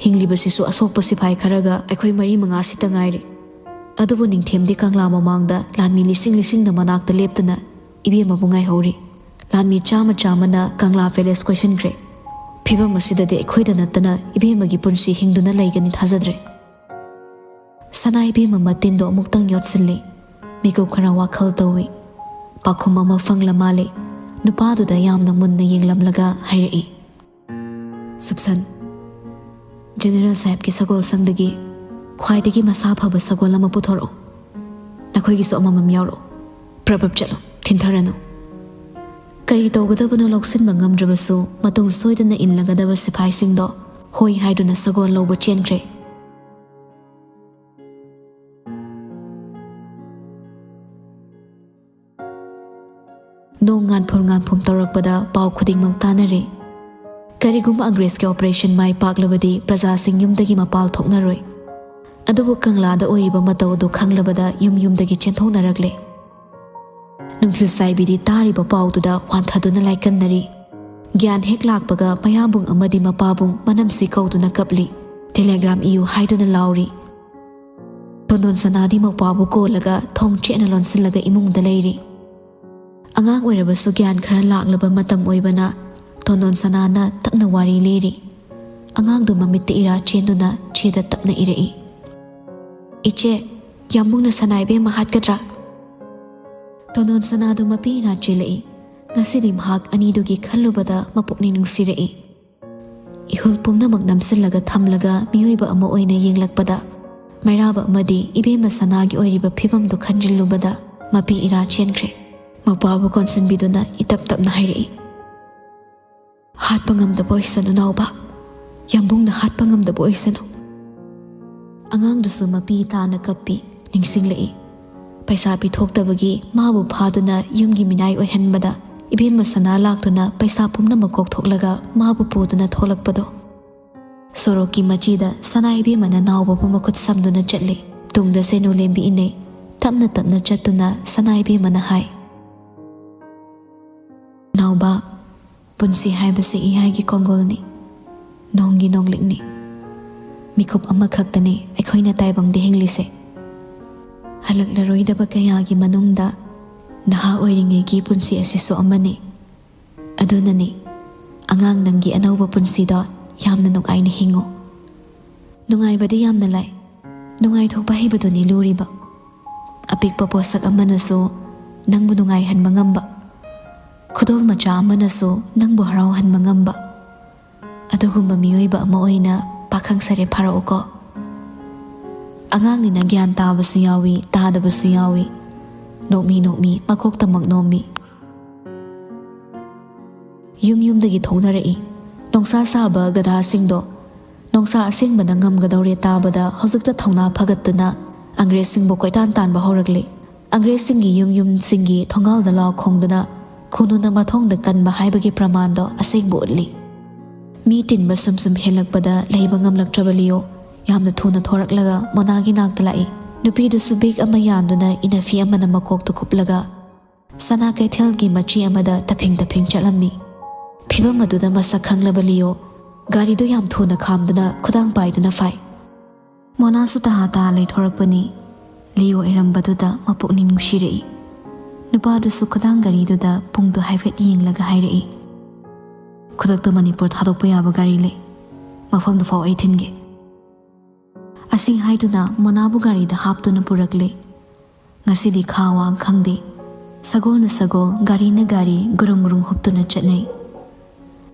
ꯍꯤꯡꯂꯤꯕꯁꯤꯁꯨ ꯑꯁꯣꯛꯄ ꯁꯤꯐꯥꯏ ꯈꯔꯒ ꯑꯩꯈꯣꯏ ꯃꯔꯤ ꯃꯉꯥ ꯁꯤꯇ ꯉꯥꯏꯔꯦ꯫ ꯑꯗꯨꯕꯨ ꯅꯤꯡꯊꯦꯝꯗꯤ ꯀꯪꯂꯥ ꯃꯃꯥꯡꯗ ꯂꯥꯟꯃꯤ ꯂꯤꯁꯤꯡ ꯂꯤꯁꯤꯡꯅ ꯃꯅꯥꯛꯇ ꯂꯦꯞꯇꯨꯅ ꯏꯕꯦꯝꯃꯕꯨ ꯉꯥꯏꯍꯧꯔꯤ꯫ ꯂꯥꯟꯃꯤ ꯆꯥꯝꯃ ꯆꯥꯝꯃꯅ ꯀꯪꯂꯥ ꯄꯦꯂꯦꯁ ꯀꯣꯏꯁꯤꯟꯈ꯭ꯔꯦ꯫ ꯐꯤꯕꯝ ꯑꯁꯤꯗꯗꯤ ꯑꯩꯈꯣꯏꯗ ꯅꯠꯇꯅ ꯏꯕꯦꯝꯃꯒꯤ ꯄꯨꯟꯁꯤ ꯍꯤꯡꯗꯨꯅ ꯂꯩꯒꯅꯤ ꯊꯥꯖꯗ꯭ꯔꯦ꯫" ꯁꯅꯥ ꯏꯕꯦꯝꯃ ꯃꯇꯤꯟꯗꯣ ꯑꯃꯨꯛꯇꯪ ꯌꯣꯠꯁꯤꯜꯂꯤ꯫ ꯃꯤꯀꯨꯞ ꯈꯔ ꯋꯥꯈꯜ ꯇꯧꯏ꯫ ꯄꯥꯎꯈꯨꯝ ꯑꯃ ꯐꯪꯂ ꯃꯥꯜꯂꯦ꯫ ꯅꯨꯄꯥꯗꯨꯗ ꯌꯥꯝꯅ ꯃꯨꯟꯅ ꯌꯦꯡꯂꯝꯂꯒ ꯍꯥꯏꯔꯛꯏ, "ꯁꯨꯞꯁꯟ, ꯖꯦꯅꯦꯔꯦꯜ ꯁꯥꯍꯦꯕꯀꯤ ꯁꯒꯣꯜ ꯁꯪꯗꯒꯤ ꯈ꯭ꯋꯥꯏꯗꯒꯤ ꯃꯁꯥ ꯐꯕ ꯁꯒꯣꯜ ꯑꯃ ꯄꯨꯊꯣꯔꯛꯑꯣ꯫ ꯅꯈꯣꯏꯒꯤꯁꯨ ꯑꯃꯃꯝ ꯌꯥꯎꯔꯛꯑꯣ꯫ ꯄ꯭ꯔꯞ ꯄ꯭ꯔꯞ ꯆꯠꯂꯣ, ꯊꯤꯟꯊꯔꯅꯨ꯫" ꯀꯔꯤ ꯇꯧꯒꯗꯕꯅꯣ ꯂꯧꯁꯤꯟꯕ ꯉꯝꯗ꯭ꯔꯕꯁꯨ, ꯃꯇꯨꯡ ꯁꯣꯏꯗꯅ ꯏꯜꯂꯒꯗꯕ ꯁꯤꯐꯥꯏꯁꯤꯡꯗꯣ ꯍꯣꯏ ꯍꯥꯏꯗꯨꯅ ꯁꯒꯣꯜ ꯂꯧꯕ ꯆꯦꯟꯈ꯭ꯔꯦ꯫ ꯅꯣꯡ ꯉꯥꯟꯐꯝ ꯉꯥꯟꯐꯝ ꯇꯧꯔꯛꯄꯗ ꯄꯥꯎ ꯈꯨꯗꯤꯡꯃꯛ ꯇꯥꯅꯔꯦ꯫ ꯀꯔꯤꯒꯨꯝꯕ ꯑꯪꯒ꯭ꯔꯦꯖꯀꯤ ꯑꯣꯄꯔꯦꯁꯟ ꯃꯥꯏ ꯄꯥꯛꯂꯕꯗꯤ ꯄ꯭ꯔꯖꯥꯁꯤꯡ ꯌꯨꯝꯗꯒꯤ ꯃꯄꯥꯜ ꯊꯣꯛꯅꯔꯣꯏ꯫ ꯑꯗꯨꯕꯨ ꯀꯪꯂꯥꯗ ꯑꯣꯏꯔꯤꯕ ꯃꯇꯧ ꯑꯗꯨ ꯈꯪꯂꯕꯗ ꯌꯨꯝ ꯌꯨꯝꯗꯒꯤ ꯆꯦꯟꯊꯣꯛꯅꯔꯛꯂꯦ꯫ ꯅꯨꯡꯊꯤꯜ ꯆꯥꯏꯕꯤꯗꯤ ꯇꯥꯔꯤꯕ ꯄꯥꯎꯗꯨꯗ ꯋꯥꯟꯊꯗꯨꯅ ꯂꯥꯏꯀꯟꯅꯔꯤ꯫ ꯒ꯭ꯌꯥꯟ ꯍꯦꯛ ꯂꯥꯛꯄꯒ ꯃꯌꯥꯝꯕꯨꯡ ꯑꯃꯗꯤ ꯃꯄꯥꯕꯨꯡ ꯃꯅꯝꯁꯤ ꯀꯧꯗꯨꯅ ꯀꯞꯂꯤ꯫ ꯇꯦꯂꯦꯒ꯭ꯔꯥꯝ ꯏꯌꯨ ꯍꯥꯏꯗꯨꯅ ꯂꯥꯎꯔꯤ꯫ ꯇꯣꯟꯗꯣꯟ ꯁꯅꯥꯗꯤ ꯃꯧꯄ꯭ꯋꯥꯕꯨ ꯀꯣꯜꯂꯒ ꯊꯣꯡ ꯆꯦꯠꯅ ꯂꯣꯟꯁꯤꯜꯂꯒ ꯏꯃꯨꯡꯗ ꯂꯩꯔꯤ꯫ ꯑꯉꯥꯡ ꯑꯣꯏꯔꯕꯁꯨ ꯒ꯭ꯌꯥꯟ ꯈꯔ ꯂꯥꯛꯂꯕ ꯃꯇꯝ ꯑꯣꯏꯕꯅ ꯇꯣꯟꯗꯣꯟ ꯁꯅꯥꯅ ꯇꯞꯅ ꯋꯥꯔꯤ ꯂꯤꯔꯤ꯫ ꯑꯉꯥꯡꯗꯨ ꯃꯃꯤꯠꯇ ꯏꯔꯥ ꯆꯦꯟꯗꯨꯅ ꯆꯦꯗ ꯇꯞꯅ ꯏꯔꯛꯏ꯫ "ꯏꯆꯦ, ꯌꯥꯝꯕꯨꯡꯅ ꯁꯅꯥ ꯏꯕꯦꯝꯃ ꯍꯥꯠꯀꯗ꯭ꯔꯥ?" ꯇꯣꯟꯗꯣꯟ ꯁꯅꯥꯗꯨ ꯃꯄꯤ ꯏꯔꯥ ꯆꯦꯜꯂꯛꯏ꯫ ꯉꯁꯤꯗꯤ ꯃꯍꯥꯛ ꯑꯅꯤꯗꯨꯒꯤ ꯈꯜꯂꯨꯕꯗ ꯃꯄꯨꯛꯅꯤꯡ ꯅꯨꯡꯁꯤꯔꯛꯏ꯫ ꯏꯍꯨꯜ ꯄꯨꯝꯅꯃꯛ ꯅꯝꯁꯤꯜꯂꯒ ꯊꯝꯂꯒ ꯃꯤꯑꯣꯏꯕ ꯑꯃ ꯑꯣꯏꯅ ꯌꯦꯡꯂꯛꯄꯗ, ꯃꯩꯔꯥꯕ ꯑꯃꯗꯤ ꯏꯕꯦꯝꯃ ꯁꯅꯥꯒꯤ ꯑꯣꯏꯔꯤꯕ ꯐꯤꯕꯝꯗꯨ ꯈꯟꯖꯤꯜꯂꯨꯕꯗ ꯃꯄꯤ ꯏꯔꯥ ꯆꯦꯟꯈ꯭ꯔꯦ꯫ ꯃꯧꯄꯥꯕꯨ ꯀꯣꯟꯁꯤꯟꯕꯤꯗꯨꯅ ꯏꯇꯞ ꯇꯞꯅ ꯍꯥꯏꯔꯛꯏ, "ꯍꯥꯠꯄ ꯉꯝꯗꯕ ꯑꯣꯏꯁꯅꯨ ꯅꯥꯎꯕ, ꯌꯥꯝꯕꯨꯡꯅ ꯍꯥꯠꯄ ꯉꯝꯗꯕ ꯑꯣꯏꯁꯅꯨ꯫" ꯑꯉꯥꯡꯗꯨꯁꯨ ꯃꯄꯤ ꯇꯥꯅ ꯀꯞꯄꯤ꯫ ꯅꯤꯡꯁꯤꯡꯂꯛꯏ꯫ ꯄꯩꯁꯥ ꯄꯤꯊꯣꯛꯇꯕꯒꯤ ꯃꯥꯕꯨ ꯐꯥꯗꯨꯅ ꯌꯨꯝꯒꯤ ꯃꯤꯅꯥꯏ ꯑꯣꯏꯍꯟꯕꯗ ꯏꯕꯦꯝꯃ ꯁꯅꯥ ꯂꯥꯛꯇꯨꯅ ꯄꯩꯁꯥ ꯄꯨꯝꯅꯃꯛ ꯀꯣꯛꯊꯣꯛꯂꯒ ꯃꯥꯕꯨ ꯄꯨꯗꯨꯅ ꯊꯣꯛꯂꯛꯄꯗꯣ꯫ ꯁꯣꯔꯣꯛꯀꯤ ꯃꯆꯤꯗ ꯁꯅꯥ ꯏꯕꯦꯝꯃꯅ ꯅꯥꯎꯕꯕꯨ ꯃꯈꯨꯠ ꯁꯝꯗꯨꯅ ꯆꯠꯂꯤ꯫ ꯇꯨꯡꯗ ꯁꯦꯅꯨ ꯂꯦꯝꯕꯤ ꯏꯟꯅꯩ꯫ ꯇꯞꯅ ꯇꯞꯅ ꯆꯠꯇꯨꯅ ꯁꯅꯥ ꯏꯕꯦꯝꯃꯅ ꯍꯥꯏ, "ꯅꯥꯎꯕ, ꯄꯨꯟꯁꯤ ꯍꯥꯏꯕꯁꯤ ꯏꯌꯥꯏꯒꯤ ꯀꯣꯡꯒꯣꯜꯅꯤ, ꯅꯣꯡꯒꯤ ꯅꯣꯡꯂꯤꯛꯅꯤ꯫ ꯃꯤꯀꯨꯞ ꯑꯃꯈꯛꯇꯅꯤ ꯑꯩꯈꯣꯏꯅ ꯇꯥꯏꯕꯪꯗ ꯍꯤꯡꯂꯤꯁꯦ꯫ ꯍꯜꯂꯛꯂꯔꯣꯏꯗꯕ ꯀꯌꯥꯒꯤ ꯃꯅꯨꯡꯗ ꯅꯍꯥ ꯑꯣꯏꯔꯤꯉꯩꯒꯤ ꯄꯨꯟꯁꯤ ꯑꯁꯤꯁꯨ ꯑꯃꯅꯤ꯫ ꯑꯗꯨꯅꯅꯤ, ꯑꯉꯥꯡ, ꯅꯪꯒꯤ ꯑꯅꯧꯕ ꯄꯨꯟꯁꯤꯗꯣ ꯌꯥꯝꯅ ꯅꯨꯡꯉꯥꯏꯅ ꯍꯤꯡꯉꯨ꯫ ꯅꯨꯡꯉꯥꯏꯕꯗꯤ ꯌꯥꯝꯅ ꯂꯥꯏ, ꯅꯨꯡꯉꯥꯏꯊꯣꯛꯄ ꯍꯩꯕꯗꯨꯅꯤ ꯂꯨꯔꯤꯕ꯫ ꯑꯄꯤꯛꯄ ꯄꯣꯠꯁꯛ ꯑꯃꯅꯁꯨ ꯅꯪꯕꯨ ꯅꯨꯡꯉꯥꯏꯍꯟꯕ ꯉꯝꯕ, ꯈꯨꯗꯣꯜ ꯃꯆꯥ ꯑꯃꯅꯁꯨ ꯅꯪꯕꯨ ꯍꯔꯥꯎꯍꯟꯕ ꯉꯝꯕ, ꯑꯗꯨꯒꯨꯝꯕ ꯃꯤꯑꯣꯏꯕ ꯑꯃ ꯑꯣꯏꯅ ꯄꯥꯈꯪ ꯁꯥꯔꯦ ꯐꯥꯔꯛꯎꯀꯣ꯫" ꯑꯉꯥꯡꯅꯤꯅ ꯒ꯭ꯌꯥꯟ ꯇꯥꯕꯁꯨ ꯌꯥꯎꯏ, ꯇꯥꯗꯕꯁꯨ ꯌꯥꯎꯏ꯫ ꯅꯣꯛꯃꯤ ꯅꯣꯛꯃꯤ ꯃꯀꯣꯛꯇꯃꯛ ꯅꯣꯝꯃꯤ꯫ ꯌꯨꯝ ꯌꯨꯝꯗꯒꯤ ꯊꯣꯛꯅꯔꯛꯏ꯫ ꯅꯣꯡꯁꯥ ꯁꯥꯕ ꯒꯙꯥꯁꯤꯡꯗꯣ ꯅꯣꯡꯁꯥ ꯑꯁꯦꯡꯕꯅ ꯉꯝꯒꯗꯧꯔꯦ ꯇꯥꯕꯗ ꯍꯧꯖꯤꯛꯇ ꯊꯧꯅꯥ ꯐꯒꯠꯇꯨꯅ ꯑꯪꯒ꯭ꯔꯦꯖꯁꯤꯡꯕꯨ ꯀꯣꯏꯇꯥꯟ ꯇꯥꯟꯕ ꯍꯧꯔꯛꯂꯤ꯫ ꯑꯪꯒ꯭ꯔꯦꯖꯁꯤꯡꯒꯤ ꯌꯨꯝ ꯌꯨꯝꯁꯤꯡꯒꯤ ꯊꯣꯡꯒꯥꯜꯗ ꯂꯥꯎ ꯈꯣꯡꯗꯨꯅ ꯈꯨꯅꯨꯅ ꯃꯊꯣꯡꯗ ꯀꯟꯕ ꯍꯥꯏꯕꯒꯤ ꯄ꯭ꯔꯃꯥꯟꯗꯣ ꯑꯁꯦꯡꯕ ꯎꯠꯂꯤ꯫ ꯃꯤ ꯇꯤꯟꯕ ꯁꯨꯝ ꯁꯨꯝ ꯍꯦꯜꯂꯛꯄꯗ ꯂꯩꯕ ꯉꯝꯂꯛꯇ꯭ꯔꯕ ꯂꯤꯌꯣ ꯌꯥꯝꯅ ꯊꯨꯅ ꯊꯣꯔꯛꯂꯒ ꯃꯣꯅꯥꯒꯤ ꯅꯥꯛꯇ ꯂꯥꯛꯏ꯫ ꯅꯨꯄꯤꯗꯨꯁꯨ ꯕꯦꯒ ꯑꯃ ꯌꯥꯟꯗꯨꯅ ꯏꯅꯐꯤ ꯑꯃꯅ ꯃꯀꯣꯛꯇ ꯀꯨꯞꯂꯒ ꯁꯅꯥ ꯀꯩꯊꯦꯜꯒꯤ ꯃꯆꯤ ꯑꯃꯗ ꯇꯐꯤꯡ ꯇꯐꯤꯡ ꯆꯠꯂꯝꯃꯤ꯫ ꯐꯤꯚꯝ ꯑꯗꯨꯗ ꯃꯁꯛ ꯈꯪꯂꯕ ꯂꯤꯌꯣ ꯒꯥꯔꯤꯗꯨ ꯌꯥꯝ ꯊꯨꯅ ꯈꯥꯝꯗꯨꯅ ꯈꯨꯗꯥꯡ ꯄꯥꯏꯗꯨꯅ ꯐꯥꯏ꯫ ꯃꯣꯅꯥꯁꯨ ꯇꯍꯥ ꯇꯍꯥ ꯂꯩꯊꯣꯔꯛꯄꯅꯤ꯫ ꯂꯤꯌꯣ ꯑꯣꯏꯔꯝꯕꯗꯨꯗ ꯃꯄꯨꯛꯅꯤꯡ ꯅꯨꯡꯁꯤꯔꯛꯏ꯫ ꯅꯨꯄꯥꯗꯨꯁꯨ ꯈꯨꯗꯥꯡ ꯒꯥꯔꯤꯗꯨꯗ ꯄꯨꯡꯗꯨ ꯍꯥꯏꯐꯦꯠ ꯌꯦꯡꯂꯒ ꯍꯥꯏꯔꯛꯏ, "ꯈꯨꯗꯛꯇ ꯃꯅꯤꯄꯨꯔ ꯊꯥꯗꯣꯛꯄ ꯌꯥꯕ ꯒꯥꯔꯤ ꯂꯩ꯫ ꯃꯐꯝꯗꯨ ꯐꯥꯎ ꯑꯩ ꯊꯤꯟꯒꯦ꯫ ꯑꯁꯤ ꯍꯥꯏꯗꯨꯅ ꯃꯣꯅꯥꯕꯨ ꯒꯥꯔꯤꯗ ꯍꯥꯞꯇꯨꯅ ꯄꯨꯔꯛꯂꯦ꯫ ꯉꯁꯤꯗꯤ ꯈꯥ ꯋꯥꯡ ꯈꯪꯗꯦ, ꯁꯒꯣꯜꯅ ꯁꯒꯣꯜ, ꯒꯥꯔꯤꯅ ꯒꯥꯔꯤ ꯒꯨꯔꯨꯡ ꯒꯨꯔꯨꯡ ꯍꯨꯞꯇꯨꯅ ꯆꯠꯅꯩ꯫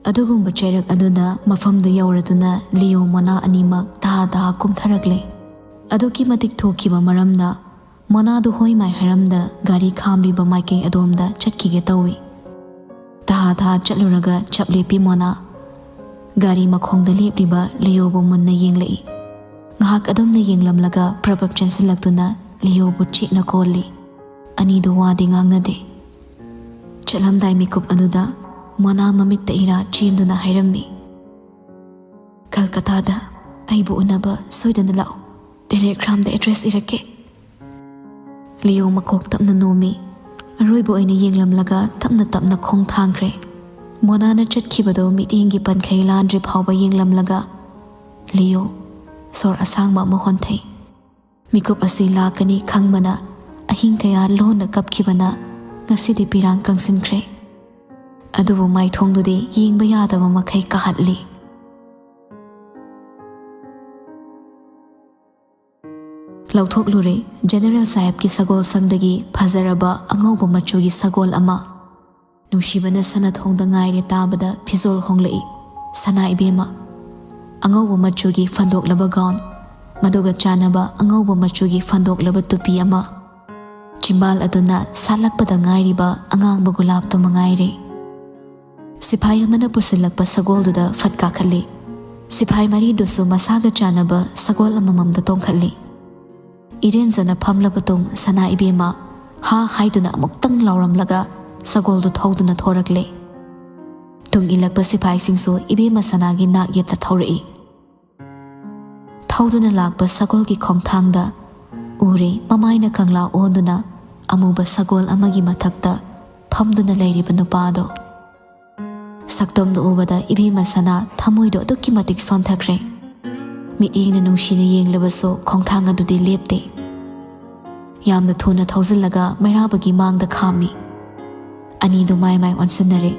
ꯑꯗꯨꯒꯨꯝꯕ ꯆꯩꯔꯛ ꯑꯗꯨꯗ ꯃꯐꯝꯗꯨ ꯌꯧꯔꯗꯨꯅ ꯂꯤꯌꯣ ꯃꯣꯅꯥ ꯑꯅꯤꯃꯛ ꯇꯍꯥ ꯇꯍꯥ ꯀꯨꯝꯊꯔꯛꯂꯦ꯫ ꯑꯗꯨꯛꯀꯤ ꯃꯇꯤꯛ ꯊꯨꯈꯤꯕ ꯃꯔꯝꯅ ꯃꯣꯅꯥꯗꯨ ꯍꯣꯏ ꯃꯥꯏ ꯍꯥꯏꯔꯝꯗ ꯒꯥꯔꯤ ꯈꯥꯝꯂꯤꯕ ꯃꯥꯏꯀꯩ ꯑꯗꯣꯝꯗ ꯆꯠꯈꯤꯒꯦ ꯇꯧꯏ꯫ ꯇꯍꯥ ꯇꯍꯥ ꯆꯠꯂꯨꯔꯒ ꯆꯞ ꯂꯦꯞꯄꯤ ꯃꯣꯅꯥ꯫ ꯒꯥꯔꯤ ꯃꯈꯣꯡꯗ ꯂꯦꯞꯂꯤꯕ ꯂꯤꯌꯣꯕꯨ ꯃꯨꯟꯅ ꯌꯦꯡꯂꯛꯏ꯫ ꯉꯥꯏꯍꯥꯛ ꯑꯗꯨꯝꯅ ꯌꯦꯡꯂꯝꯂꯒ ꯄ꯭ꯔꯞ ꯄ꯭ꯔꯞ ꯆꯦꯟꯁꯤꯜꯂꯛꯇꯨꯅ ꯂꯤꯌꯣꯕꯨ ꯆꯦꯠꯅ ꯀꯣꯜꯂꯤ꯫ ꯑꯅꯤꯗꯨ ꯋꯥꯗꯤ ꯉꯥꯡꯅꯗꯦ꯫ ꯆꯠꯂꯝꯗꯥꯏ ꯃꯤꯀꯨꯞ ꯑꯗꯨꯗ ꯃꯣꯅꯥ ꯃꯃꯤꯠꯇ ꯏꯔꯥ ꯆꯦꯟꯗꯨꯅ ꯍꯥꯏꯔꯝꯃꯤ, "ꯀꯜꯀꯇꯥꯗ ꯑꯩꯕꯨ ꯎꯅꯕ ꯁꯣꯏꯗꯅ ꯂꯥꯛꯎ꯫ ꯇꯦꯂꯦꯒ꯭ꯔꯥꯝꯗ ꯑꯦꯗ꯭ꯔꯦꯁ ꯏꯔꯛꯀꯦ"꯫ ꯂꯤꯌꯣ ꯃꯀꯣꯛ ꯇꯞꯅ ꯅꯣꯝꯃꯤ꯫ ꯑꯔꯣꯏꯕ ꯑꯣꯏꯅ ꯌꯦꯡꯂꯝꯂꯒ ꯇꯞꯅ ꯇꯞꯅ ꯈꯣꯡ ꯊꯥꯡꯈ꯭ꯔꯦ꯫ ꯃꯣꯅꯥꯅ ꯆꯠꯈꯤꯕꯗꯨ ꯃꯤꯠꯌꯦꯡꯒꯤ ꯄꯟꯈꯩ ꯂꯥꯟꯗ꯭ꯔꯤ ꯐꯥꯎꯕ ꯌꯦꯡꯂꯝꯂꯒ ꯂꯤꯌꯣ ꯁꯣꯔ ꯑꯁꯥꯡꯕ ꯑꯃ ꯍꯣꯟꯊꯩ꯫ ꯃꯤꯀꯨꯞ ꯑꯁꯤ ꯂꯥꯛꯀꯅꯤ ꯈꯪꯕꯅ ꯑꯍꯤꯡ ꯀꯌꯥ ꯂꯣꯟꯅ ꯀꯞꯈꯤꯕꯅ ꯉꯁꯤꯗꯤ ꯄꯤꯔꯥꯡ ꯀꯪꯁꯤꯟꯈ꯭ꯔꯦ꯫ ꯑꯗꯨꯕꯨ ꯃꯥꯏꯊꯣꯡꯗꯨꯗꯤ ꯌꯦꯡꯕ ꯌꯥꯗꯕ ꯃꯈꯩ ꯀꯥꯍꯠꯂꯤ꯫ ꯂꯧꯊꯣꯛꯂꯨꯔꯦ ꯖꯦꯅꯦꯔꯦꯜ ꯁꯥꯍꯦꯕꯀꯤ ꯁꯒꯣꯜꯁꯪꯗꯒꯤ ꯐꯖꯔꯕ ꯑꯉꯧꯕ ꯃꯆꯨꯒꯤ ꯁꯒꯣꯜ ꯑꯃ꯫ ꯅꯨꯡꯁꯤꯕꯅ ꯁꯅꯥꯊꯣꯡꯗ ꯉꯥꯏꯔꯦ ꯇꯥꯕꯗ ꯐꯤꯖꯣꯜ ꯍꯣꯡꯂꯛꯏ꯫ ꯁꯅꯥ ꯏꯕꯦꯝꯃ, ꯑꯉꯧꯕ ꯃꯆꯨꯒꯤ ꯐꯟꯗꯣꯛꯂꯕ ꯒꯥꯎꯟ, ꯃꯗꯨꯒ ꯆꯥꯟꯅꯕ ꯑꯉꯧꯕ ꯃꯆꯨꯒꯤ ꯐꯟꯗꯣꯛꯂꯕ ꯇꯨꯄꯤ ꯑꯃ, ꯆꯤꯝꯕꯥꯜ ꯑꯗꯨꯅ ꯁꯥꯠꯂꯛꯄꯗ ꯉꯥꯏꯔꯤꯕ ꯑꯉꯥꯡꯕ ꯒꯨꯂꯥꯞꯇꯨ ꯃꯉꯥꯏꯔꯦ꯫ ꯁꯤꯐꯥꯏ ꯑꯃꯅ ꯄꯨꯁꯤꯜꯂꯛꯄ ꯁꯒꯣꯜꯗꯨꯗ ꯐꯠ ꯀꯥꯈꯠꯂꯤ꯫ ꯁꯤꯐꯥꯏ ꯃꯔꯤꯗꯨꯁꯨ ꯃꯁꯥꯒ ꯆꯥꯟꯅꯕ ꯁꯒꯣꯜ ꯑꯃꯃꯝꯗ ꯇꯣꯡꯈꯠꯂꯤ꯫ ꯏꯔꯦꯟꯖꯅ ꯐꯝꯂꯕ ꯇꯨꯡ ꯁꯅꯥ ꯏꯕꯦꯝꯃ ꯍꯥ ꯍꯥꯏꯗꯨꯅ ꯑꯃꯨꯛꯇꯪ ꯂꯥꯎꯔꯝꯂꯒ ꯁꯒꯣꯜꯗꯨ ꯊꯧꯗꯨꯅ ꯊꯣꯔꯛꯂꯦ꯫ ꯇꯨꯡ ꯏꯜꯂꯛꯄ ꯁꯤꯐꯥꯏꯁꯤꯡꯁꯨ ꯏꯕꯦꯝꯃ ꯁꯅꯥꯒꯤ ꯅꯥꯛ ꯌꯦꯠꯇ ꯊꯧꯔꯛꯏ꯫ ꯊꯧꯗꯨꯅ ꯂꯥꯛꯄ ꯁꯒꯣꯜꯒꯤ ꯈꯣꯡꯊꯥꯡꯗ ꯎꯔꯦ ꯃꯃꯥꯏꯅ ꯀꯪꯂꯥ ꯑꯣꯟꯗꯨꯅ ꯑꯃꯨꯕ ꯁꯒꯣꯜ ꯑꯃꯒꯤ ꯃꯊꯛꯇ ꯐꯝꯗꯨꯅ ꯂꯩꯔꯤꯕ ꯅꯨꯄꯥꯗꯣ꯫ ꯁꯛꯇꯝꯗꯨ ꯎꯕꯗ ꯏꯕꯦꯝꯃ ꯁꯅꯥ ꯊꯃꯣꯏꯗꯣ ꯑꯗꯨꯛꯀꯤ ꯃꯇꯤꯛ ꯁꯣꯟꯊꯈ꯭ꯔꯦ꯫ ꯃꯤꯠꯌꯦꯡꯅ ꯅꯨꯡꯁꯤꯅ ꯌꯦꯡꯂꯕꯁꯨ ꯈꯣꯡꯊꯥꯡ ꯑꯗꯨꯗꯤ ꯂꯦꯞꯇꯦ꯫ ꯌꯥꯝꯅ ꯊꯨꯅ ꯊꯧꯖꯤꯜꯂꯒ ꯃꯩꯔꯥꯕꯒꯤ ꯃꯥꯡꯗ ꯈꯥꯝꯃꯤ꯫ ꯑꯅꯤꯗꯨ ꯃꯥꯏ ꯃꯥꯏ ꯑꯣꯟꯁꯤꯟꯅꯔꯦ꯫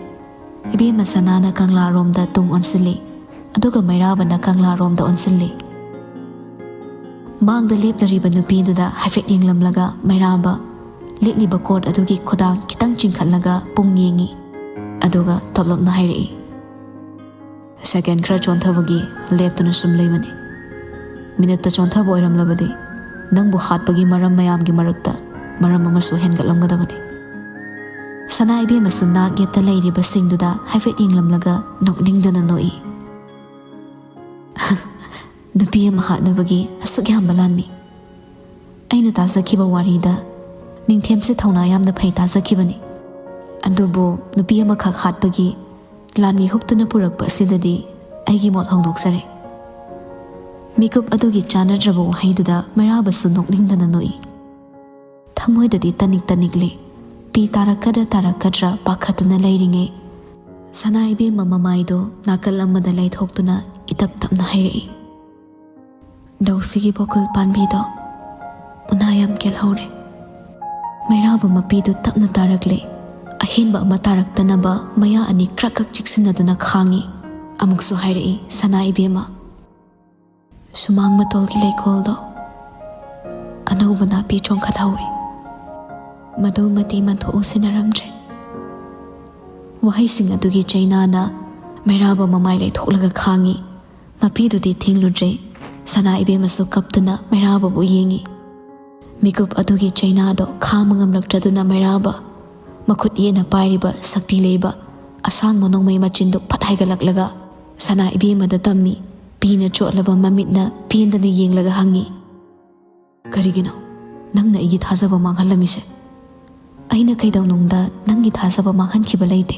ꯏꯕꯦꯝꯃ ꯁꯅꯥꯅ ꯀꯪꯂꯥꯔꯣꯝꯗ ꯇꯨꯡ ꯑꯣꯟꯁꯤꯜꯂꯤ꯫ ꯑꯗꯨꯒ ꯃꯩꯔꯥꯕꯅ ꯀꯪꯂꯥꯔꯣꯝꯗ ꯑꯣꯟꯁꯤꯜꯂꯤ꯫ ꯃꯥꯡꯗ ꯂꯦꯞꯂꯤꯕ ꯅꯨꯄꯤꯗꯨꯗ ꯍꯥꯏꯐꯦꯠ ꯌꯦꯡꯂꯝꯂꯒ ꯃꯩꯔꯥꯕ ꯂꯤꯠꯂꯤꯕ ꯀꯣꯠ ꯑꯗꯨꯒꯤ ꯈꯨꯗꯥꯡ ꯈꯤꯇꯪ ꯆꯤꯡꯈꯠꯂꯒ ꯄꯨꯡ ꯌꯦꯡꯉꯤ꯫ ꯑꯗꯨꯒ ꯇꯞꯂꯞꯅ ꯍꯥꯏꯔꯛꯏ, "ꯁꯦꯀꯦꯟ ꯈꯔ ꯆꯣꯟꯊꯕꯒꯤ ꯂꯦꯞꯇꯨꯅ ꯁꯨꯝ ꯂꯩꯕꯅꯤ꯫ ꯃꯤꯅꯠꯇ ꯆꯣꯟꯊꯕ ꯑꯣꯏꯔꯝꯂꯕꯗꯤ ꯅꯪꯕꯨ ꯍꯥꯠꯄꯒꯤ ꯃꯔꯝ ꯃꯌꯥꯝꯒꯤ ꯃꯔꯛꯇ ꯃꯔꯝ ꯑꯃꯁꯨ ꯍꯦꯟꯒꯠꯂꯝꯒꯗꯕꯅꯤ꯫" ꯁꯅꯥ ꯏꯕꯦꯝꯃꯁꯨ ꯅꯥꯛ ꯌꯦꯠꯇ ꯂꯩꯔꯤꯕꯁꯤꯡꯗꯨꯗ ꯍꯥꯏꯐꯦꯠ ꯌꯦꯡꯂꯝꯂꯒ ꯅꯣꯛꯅꯤꯡꯗꯅ ꯅꯣꯛꯏ꯫ "ꯅꯨꯄꯤ ꯑꯃ ꯍꯥꯠꯅꯕꯒꯤ ꯑꯁꯨꯛ ꯌꯥꯝꯕ ꯂꯥꯟꯃꯤ? ꯑꯩꯅ ꯇꯥꯖꯈꯤꯕ ꯋꯥꯔꯤꯗ ꯅꯤꯡꯊꯦꯝꯁꯦ ꯊꯧꯅꯥ ꯌꯥꯝꯅ ꯐꯩ ꯇꯥꯖꯈꯤꯕꯅꯤ꯫ ꯑꯗꯨꯕꯨ ꯅꯨꯄꯤ ꯑꯃꯈꯛ ꯍꯥꯠꯄꯒꯤ ꯂꯥꯟꯃꯤ ꯍꯨꯞꯇꯨꯅ ꯄꯨꯔꯛꯄ ꯑꯁꯤꯗꯗꯤ ꯑꯩꯒꯤ ꯃꯣꯠ ꯍꯣꯡꯗꯣꯛꯆꯔꯦ꯫" ꯃꯤꯀꯨꯞ ꯑꯗꯨꯒꯤ ꯆꯥꯟꯅꯗ꯭ꯔꯕ ꯋꯥꯍꯩꯗꯨꯗ ꯃꯩꯔꯥꯕꯁꯨ ꯅꯣꯛꯅꯤꯡꯗꯅ ꯅꯣꯛꯏ꯫ ꯊꯃꯣꯏꯗꯗꯤ ꯇꯅꯤꯛ ꯇꯅꯤꯛꯂꯤ꯫ ꯄꯤ ꯇꯥꯔꯛꯀꯗ꯭ꯔꯥ ꯇꯥꯔꯛꯀꯗ꯭ꯔꯥ ꯄꯥꯈꯠꯇꯨꯅ ꯂꯩꯔꯤꯉꯩ, ꯁꯅꯥ ꯏꯕꯦꯝꯃ ꯃꯃꯥꯏꯗꯨ ꯅꯥꯀꯜ ꯑꯃꯗ ꯂꯩꯊꯣꯛꯇꯨꯅ ꯏꯇꯞ ꯇꯞꯅ ꯍꯥꯏꯔꯛꯏ, "ꯂꯧꯁꯤꯒꯤ ꯕꯣꯀꯨꯜ ꯄꯥꯟꯕꯤꯗꯣ ꯎꯅꯥ ꯌꯥꯝ ꯀꯦꯜꯍꯧꯔꯦ꯫" ꯃꯩꯔꯥꯕ ꯃꯄꯤꯗꯨ ꯇꯞꯅ ꯇꯥꯔꯛꯂꯦ꯫ ꯑꯍꯦꯟꯕ ꯑꯃ ꯇꯥꯔꯛꯇꯅꯕ ꯃꯌꯥ ꯑꯅꯤ ꯀ꯭ꯔꯛ ꯀ꯭ꯔꯛ ꯆꯤꯛꯁꯤꯟꯅꯗꯨꯅ ꯈꯥꯡꯉꯤ꯫ ꯑꯃꯨꯛꯁꯨ ꯍꯥꯏꯔꯛꯏ ꯁꯅꯥ ꯏꯕꯦꯝꯃ, "ꯁꯨꯃꯥꯡ ꯃꯇꯣꯜꯒꯤ ꯂꯩꯀꯣꯜꯗꯣ ꯑꯅꯧꯕ ꯅꯥꯄꯤ ꯆꯣꯡꯈꯠꯍꯧꯏ꯫ ꯃꯗꯨꯃꯗꯤ ꯃꯟꯊꯣꯛꯎ ꯁꯤꯟꯅꯔꯝꯗ꯭ꯔꯦ꯫" ꯋꯥꯍꯩꯁꯤꯡ ꯑꯗꯨꯒꯤ ꯆꯩꯅꯥꯅ ꯃꯩꯔꯥꯕ ꯃꯃꯥꯏ ꯂꯩꯊꯣꯛꯂꯒ ꯈꯥꯡꯉꯤ꯫ ꯃꯄꯤꯗꯨꯗꯤ ꯊꯤꯡꯂꯨꯗ꯭ꯔꯦ꯫ ꯁꯅꯥ ꯏꯕꯦꯝꯃꯁꯨ ꯀꯞꯇꯨꯅ ꯃꯩꯔꯥꯕꯕꯨ ꯌꯦꯡꯉꯤ꯫ ꯃꯤꯀꯨꯞ ꯑꯗꯨꯒꯤ ꯆꯩꯅꯥꯗꯣ ꯈꯥꯡꯕ ꯉꯝꯂꯛꯇ꯭ꯔꯗꯨꯅ ꯃꯩꯔꯥꯕ ꯃꯈꯨꯠ ꯌꯦꯠꯅ ꯄꯥꯏꯔꯤꯕ ꯁꯛꯇꯤ ꯂꯩꯕ ꯑꯁꯥꯡꯕ ꯅꯣꯡꯃꯩ ꯃꯆꯤꯟꯗꯨ ꯐꯠ ꯍꯥꯏꯒꯠꯂꯛꯂꯒ ꯁꯅꯥ ꯏꯕꯦꯝꯃꯗ ꯇꯝꯃꯤ꯫ ꯄꯤꯅ ꯆꯣꯠꯂꯕ ꯃꯃꯤꯠꯅ ꯄꯦꯟꯗꯅ ꯌꯦꯡꯂꯒ ꯍꯪꯉꯤ, "ꯀꯔꯤꯒꯤꯅꯣ ꯅꯪꯅ ꯑꯩꯒꯤ ꯊꯥꯖꯕ ꯃꯥꯡꯍꯜꯂꯝꯃꯤꯁꯦ? ꯑꯩꯅ ꯀꯩꯗꯧꯅꯨꯡꯗ ꯅꯪꯒꯤ ꯊꯥꯖꯕ ꯃꯥꯡꯍꯟꯈꯤꯕ ꯂꯩꯇꯦ꯫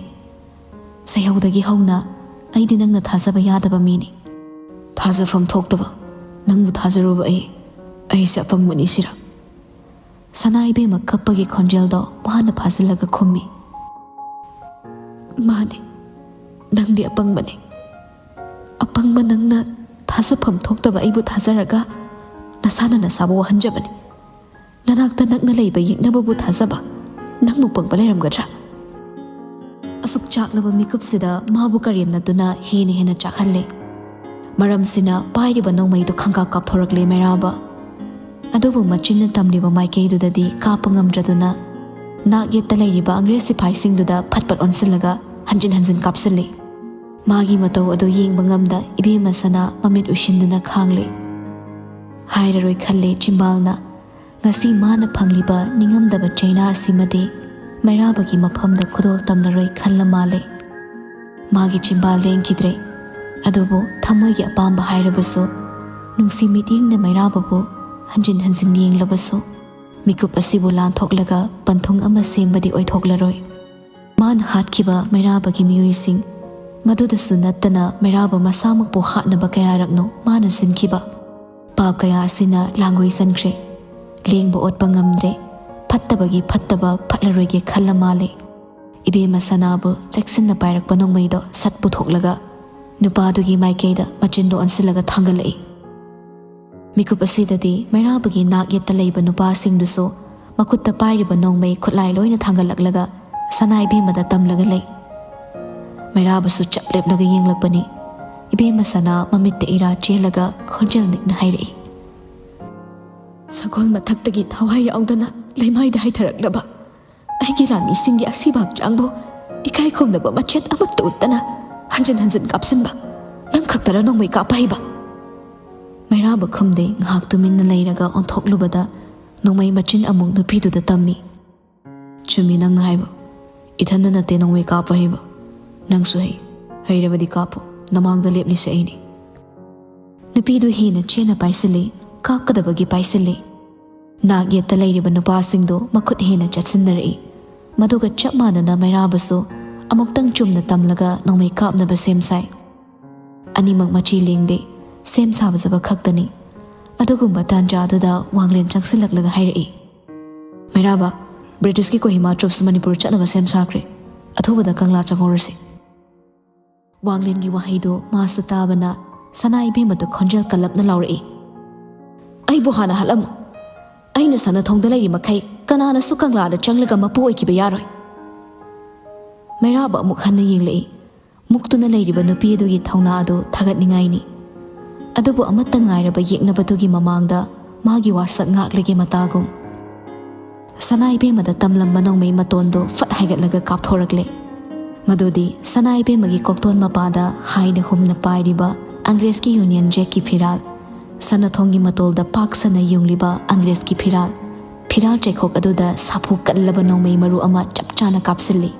ꯁꯩꯍꯧꯗꯒꯤ ꯍꯧꯅ ꯑꯩꯗꯤ ꯅꯪꯅ ꯊꯥꯖꯕ ꯌꯥꯗꯕ ꯃꯤꯅꯤ꯫" "ꯊꯥꯖꯐꯝ ꯊꯣꯛꯇꯕ ꯅꯪꯕꯨ ꯊꯥꯖꯔꯨꯕ ꯑꯩ, ꯑꯩꯁꯦ ꯑꯄꯪꯕꯅꯤ ꯁꯤꯔꯥ?" ꯁꯅꯥ ꯏꯕꯦꯝꯃ ꯀꯞꯄꯒꯤ ꯈꯣꯟꯖꯦꯜꯗꯣ ꯋꯥꯅ ꯐꯥꯖꯤꯜꯂꯒ ꯈꯨꯝꯃꯤ꯫ "ꯃꯥꯅꯤ, ꯅꯪꯗꯤ ꯑꯄꯪꯕꯅꯤ꯫ ꯑꯄꯪꯕ ꯅꯪꯅ ꯊꯥꯖꯐꯝ ꯊꯣꯛꯇꯕ ꯑꯩꯕꯨ ꯊꯥꯖꯔꯒ ꯅꯁꯥꯅ ꯅꯁꯥꯕꯨ ꯋꯥꯍꯟꯖꯕꯅꯤ꯫ ꯅꯅꯥꯛꯇ ꯅꯛꯅ ꯂꯩꯕ ꯌꯦꯛꯅꯕꯕꯨ ꯊꯥꯖꯕ ꯅꯪꯕꯨ ꯄꯪꯕ ꯂꯩꯔꯝꯒꯗ꯭ꯔꯥ?" ꯑꯁꯨꯛ ꯆꯥꯛꯂꯕ ꯃꯤꯀꯨꯞꯁꯤꯗ ꯃꯥꯕꯨ ꯀꯔꯦꯝꯅꯗꯨꯅ ꯍꯦꯟꯅ ꯍꯦꯟꯅ ꯆꯥꯛꯍꯜꯂꯦ꯫ ꯃꯔꯝꯁꯤꯅ ꯄꯥꯏꯔꯤꯕ ꯅꯣꯡꯃꯩꯗꯨ ꯈꯪꯀꯥꯞ ꯀꯥꯞꯊꯣꯔꯛꯂꯦ ꯃꯩꯔꯥꯕ꯫ ꯑꯗꯨꯕꯨ ꯃꯆꯤꯟꯅ ꯇꯝꯂꯤꯕ ꯃꯥꯏꯀꯩꯗꯨꯗꯗꯤ ꯀꯥꯞꯄ ꯉꯝꯗ꯭ꯔꯗꯨꯅ ꯅꯥꯛ ꯌꯦꯠꯇ ꯂꯩꯔꯤꯕ ꯑꯪꯒ꯭ꯔꯦꯖ ꯁꯤꯐꯥꯏꯁꯤꯡꯗꯨꯗ ꯐꯠ ꯐꯠ ꯑꯣꯟꯁꯤꯜꯂꯒ ꯍꯟꯖꯤꯟ ꯍꯟꯖꯤꯟ ꯀꯥꯞꯁꯤꯜꯂꯤ꯫ ꯃꯥꯒꯤ ꯃꯇꯧ ꯑꯗꯨ ꯌꯦꯡꯕ ꯉꯝꯗ ꯏꯕꯦꯝꯃ ꯁꯅꯥ ꯃꯃꯤꯠ ꯎꯏꯁꯤꯟꯗꯨꯅ ꯈꯥꯡꯂꯦ꯫ ꯍꯥꯏꯔꯔꯣꯏ ꯈꯜꯂꯦ ꯆꯤꯝꯕꯥꯜꯅ꯫ ꯉꯁꯤ ꯃꯥꯅ ꯐꯪꯂꯤꯕ ꯅꯤꯡꯉꯝꯗꯕ ꯆꯩꯅꯥ ꯑꯁꯤꯃꯗꯤ ꯃꯩꯔꯥꯕꯒꯤ ꯃꯐꯝꯗ ꯈꯨꯗꯣꯜ ꯇꯝꯂꯔꯣꯏ ꯈꯜꯂ ꯃꯥꯜꯂꯦ꯫ ꯃꯥꯒꯤ ꯆꯤꯝꯕꯥꯜ ꯂꯦꯡꯈꯤꯗ꯭ꯔꯦ꯫ ꯑꯗꯨꯕꯨ ꯊꯃꯣꯏꯒꯤ ꯑꯄꯥꯝꯕ ꯍꯥꯏꯔꯕꯁꯨ, ꯅꯨꯡꯁꯤ ꯃꯤꯠꯌꯦꯡꯅ ꯃꯩꯔꯥꯕꯕꯨ ꯍꯟꯖꯤꯟ ꯍꯟꯖꯤꯟ ꯌꯦꯡꯂꯕꯁꯨ, ꯃꯤꯀꯨꯞ ꯑꯁꯤꯕꯨ ꯂꯥꯟꯊꯣꯛꯂꯒ ꯄꯟꯊꯨꯡ ꯑꯃ ꯁꯦꯝꯕꯗꯤ ꯑꯣꯏꯊꯣꯛꯂꯔꯣꯏ꯫ ꯃꯥꯅ ꯍꯥꯠꯈꯤꯕ ꯃꯩꯔꯥꯕꯒꯤ ꯃꯤꯑꯣꯏꯁꯤꯡ, ꯃꯗꯨꯗꯁꯨ ꯅꯠꯇꯅ ꯃꯩꯔꯥꯕ ꯃꯁꯥꯃꯛꯄꯨ ꯍꯥꯠꯅꯕ ꯀꯌꯥꯔꯛꯅꯣ ꯃꯥꯅ ꯁꯤꯟꯈꯤꯕ꯫ ꯄꯥꯞ ꯀꯌꯥ ꯑꯁꯤꯅ ꯂꯥꯡꯒꯣꯏ ꯆꯟꯈ꯭ꯔꯦ꯫ ꯂꯦꯡꯕ ꯑꯣꯠꯄ ꯉꯝꯗ꯭ꯔꯦ꯫ ꯐꯠꯇꯕꯒꯤ ꯐꯠꯇꯕ ꯐꯠꯂꯔꯣꯏꯒꯦ ꯈꯜꯂ ꯃꯥꯜꯂꯦ꯫ ꯏꯕꯦꯝꯃ ꯁꯅꯥꯕꯨ ꯆꯦꯛꯁꯤꯟꯅ ꯄꯥꯏꯔꯛꯄ ꯅꯣꯡꯃꯩꯗꯣ ꯁꯠ ꯄꯨꯊꯣꯛꯂꯒ ꯅꯨꯄꯥꯗꯨꯒꯤ ꯃꯥꯏꯀꯩꯗ ꯃꯆꯤꯟꯗꯣ ꯑꯣꯟꯁꯤꯜꯂꯒ ꯊꯥꯡꯒꯠꯂꯛꯏ꯫ ꯃꯤꯀꯨꯞ ꯑꯁꯤꯗꯗꯤ ꯃꯩꯔꯥꯕꯒꯤ ꯅꯥꯛ ꯌꯦꯠꯇ ꯂꯩꯕ ꯅꯨꯄꯥꯁꯤꯡꯗꯨꯁꯨ ꯃꯈꯨꯠꯇ ꯄꯥꯏꯔꯤꯕ ꯅꯣꯡꯃꯩ ꯈꯨꯠꯂꯥꯏ ꯂꯣꯏꯅ ꯊꯥꯡꯒꯠꯂꯛꯂꯒ ꯁꯅꯥ ꯏꯕꯦꯝꯃꯗ ꯇꯝꯂꯒ ꯂꯩ꯫ ꯃꯩꯔꯥꯕꯁꯨ ꯆꯞ ꯂꯦꯞꯂꯒ ꯌꯦꯡꯂꯛꯄꯅꯤ꯫ ꯏꯕꯦꯝꯃ ꯁꯅꯥ ꯃꯃꯤꯠꯇ ꯏꯔꯥ ꯆꯦꯜꯂꯒ ꯈꯣꯟꯖꯦꯜ ꯅꯤꯛꯅ ꯍꯥꯏꯔꯛꯏ, "ꯁꯒꯣꯜ ꯃꯊꯛꯇꯒꯤ ꯊꯋꯥꯏ ꯌꯥꯎꯗꯅ ꯂꯩꯃꯥꯏꯗ ꯍꯥꯏꯊꯔꯛꯂꯕ ꯑꯩꯒꯤ ꯂꯥꯟꯃꯤꯁꯤꯡꯒꯤ ꯑꯁꯤꯕ ꯍꯛꯆꯥꯡꯕꯨ ꯏꯀꯥꯏ ꯈꯨꯝꯅꯕ ꯃꯆꯦꯠ ꯑꯃꯠꯇ ꯎꯠꯇꯅ ꯍꯟꯖꯤꯟ ꯍꯟꯖꯤꯟ ꯀꯥꯞꯁꯤꯟꯕ, ꯅꯪ ꯈꯛꯇꯔ ꯅꯣꯡꯃꯩ ꯀꯥꯞꯄ ꯍꯩꯕ?" ꯃꯩꯔꯥꯕ ꯈꯨꯝꯗꯦ꯫ ꯉꯥꯏꯍꯥꯛ ꯇꯨꯃꯤꯟꯅ ꯂꯩꯔꯒ ꯑꯣꯟꯊꯣꯛꯂꯨꯕꯗ ꯅꯣꯡꯃꯩ ꯃꯆꯤꯟ ꯑꯃꯨꯛ ꯅꯨꯄꯤꯗꯨꯗ ꯇꯝꯃꯤ꯫ "ꯆꯨꯝꯃꯤ ꯅꯪꯅ ꯍꯥꯏꯕ꯫ ꯏꯊꯟꯗ ꯅꯠꯇꯦ ꯅꯣꯡꯃꯩ ꯀꯥꯞꯄ ꯍꯩꯕ꯫ ꯅꯪꯁꯨ ꯍꯩ꯫ ꯍꯩꯔꯕꯗꯤ ꯀꯥꯞꯄꯨ꯫ ꯅꯃꯥꯡꯗ ꯂꯦꯞꯂꯤꯁꯦ ꯑꯩꯅꯤ꯫" ꯅꯨꯄꯤꯗꯨ ꯍꯦꯟꯅ ꯆꯦꯟꯅ ꯄꯥꯏꯁꯤꯜꯂꯤ꯫ ꯀꯥꯞꯀꯗꯕꯒꯤ ꯄꯥꯏꯁꯤꯜꯂꯤ꯫ ꯅꯥꯛ ꯌꯦꯠꯇ ꯂꯩꯔꯤꯕ ꯅꯨꯄꯥꯁꯤꯡꯗꯨ ꯃꯈꯨꯠ ꯍꯦꯟꯅ ꯆꯠꯁꯤꯟꯅꯔꯛꯏ꯫ ꯃꯗꯨꯒ ꯆꯞ ꯃꯥꯟꯅꯅ ꯃꯩꯔꯥꯕꯁꯨ ꯑꯃꯨꯛꯇꯪ ꯆꯨꯝꯅ ꯇꯝꯂꯒ ꯅꯣꯡꯃꯩ ꯀꯥꯞꯅꯕ ꯁꯦꯝ ꯁꯥꯏ꯫ ꯑꯅꯤꯃꯛ ꯃꯆꯤ ꯂꯦꯡꯗꯦ꯫ ꯁꯦꯝ ꯁꯥꯕꯖꯕ ꯈꯛꯇꯅꯤ꯫ ꯑꯗꯨꯒꯨꯝꯕ ꯇꯥꯟꯖꯥꯗꯨꯗ ꯋꯥꯡꯂꯦꯟ ꯆꯪꯁꯤꯜꯂꯛꯂꯒ ꯍꯥꯏꯔꯛꯏ, "ꯃꯩꯔꯥꯕ, ꯕ꯭ꯔꯤꯇꯤꯁꯀꯤ ꯀꯣꯍꯤꯃꯥ ꯇ꯭ꯔꯨꯞꯁ ꯃꯅꯤꯄꯨꯔ ꯆꯠꯅꯕ ꯁꯦꯝ ꯁꯥꯈ꯭ꯔꯦ꯫ ꯑꯊꯨꯕꯗ ꯀꯪꯂꯥ ꯆꯪꯍꯧꯔꯁꯤ꯫" ꯋꯥꯡꯂꯦꯟꯒꯤ ꯋꯥꯍꯩꯗꯨ ꯃꯥꯁꯨ ꯇꯥꯕꯅ ꯁꯅꯥ ꯏꯕꯦꯝꯃꯗꯨ ꯈꯣꯟꯖꯦꯜ ꯀꯜꯂꯞꯅ ꯂꯥꯎꯔꯛꯏ, "ꯑꯩꯕꯨ ꯍꯥꯟꯅ ꯍꯥꯠꯂꯝꯃꯨ꯫ ꯑꯩꯅ ꯁꯅꯥꯊꯣꯡꯗ ꯂꯩꯔꯤ ꯃꯈꯩ ꯀꯅꯥꯅꯁꯨ ꯀꯪꯂꯥꯗ ꯆꯪꯂꯒ ꯃꯄꯨ ꯑꯣꯏꯈꯤꯕ ꯌꯥꯔꯣꯏ꯫" ꯃꯩꯔꯥꯕ ꯑꯃꯨꯛ ꯍꯟꯅ ꯌꯦꯡꯂꯛꯏ꯫ ꯃꯨꯛꯇꯨꯅ ꯂꯩꯔꯤꯕ ꯅꯨꯄꯤ ꯑꯗꯨꯒꯤ ꯊꯧꯅꯥ ꯑꯗꯨ ꯊꯥꯒꯠꯅꯤꯡꯉꯥꯏꯅꯤ꯫ ꯑꯗꯨꯕꯨ ꯑꯃꯠꯇ ꯉꯥꯏꯔꯕ ꯌꯦꯛꯅꯕꯗꯨꯒꯤ ꯃꯃꯥꯡꯗ ꯃꯥꯒꯤ ꯋꯥꯁꯛ ꯉꯥꯛꯂꯒꯦ ꯃꯇꯥꯒꯨꯝ꯫ ꯁꯅꯥ ꯏꯕꯦꯝꯃꯗ ꯇꯝꯂꯝꯕ ꯅꯣꯡꯃꯩ ꯃꯇꯣꯟꯗꯨ ꯐꯠ ꯍꯥꯏꯒꯠꯂꯒ ꯀꯥꯞꯊꯣꯔꯛꯂꯦ꯫ ꯃꯗꯨꯗꯤ ꯁꯅꯥ ꯏꯕꯦꯝꯃꯒꯤ ꯀꯣꯛꯇꯣꯟ ꯃꯄꯥꯗ ꯍꯥꯏꯅ ꯍꯨꯝꯅ ꯄꯥꯏꯔꯤꯕ ꯑꯪꯒ꯭ꯔꯦꯖꯀꯤ ꯌꯨꯅꯤꯌꯟ ꯖꯦꯛꯀꯤ ꯐꯤꯔꯥꯜ, ꯁꯅꯥꯊꯣꯡꯒꯤ ꯃꯇꯣꯜꯗ ꯄꯥꯛ ꯁꯟꯅ ꯌꯨꯡꯂꯤꯕ ꯑꯪꯒ꯭ꯔꯦꯖꯀꯤ ꯐꯤꯔꯥꯜ, ꯐꯤꯔꯥꯜ ꯆꯩꯈꯣꯛ ꯑꯗꯨꯗ ꯁꯥꯐꯨ ꯀꯜꯂꯕ ꯅꯣꯡꯃꯩ ꯃꯔꯨ ꯑꯃ ꯆꯞ ꯆꯥꯅ ꯀꯥꯞꯁꯤꯜꯂꯤ꯫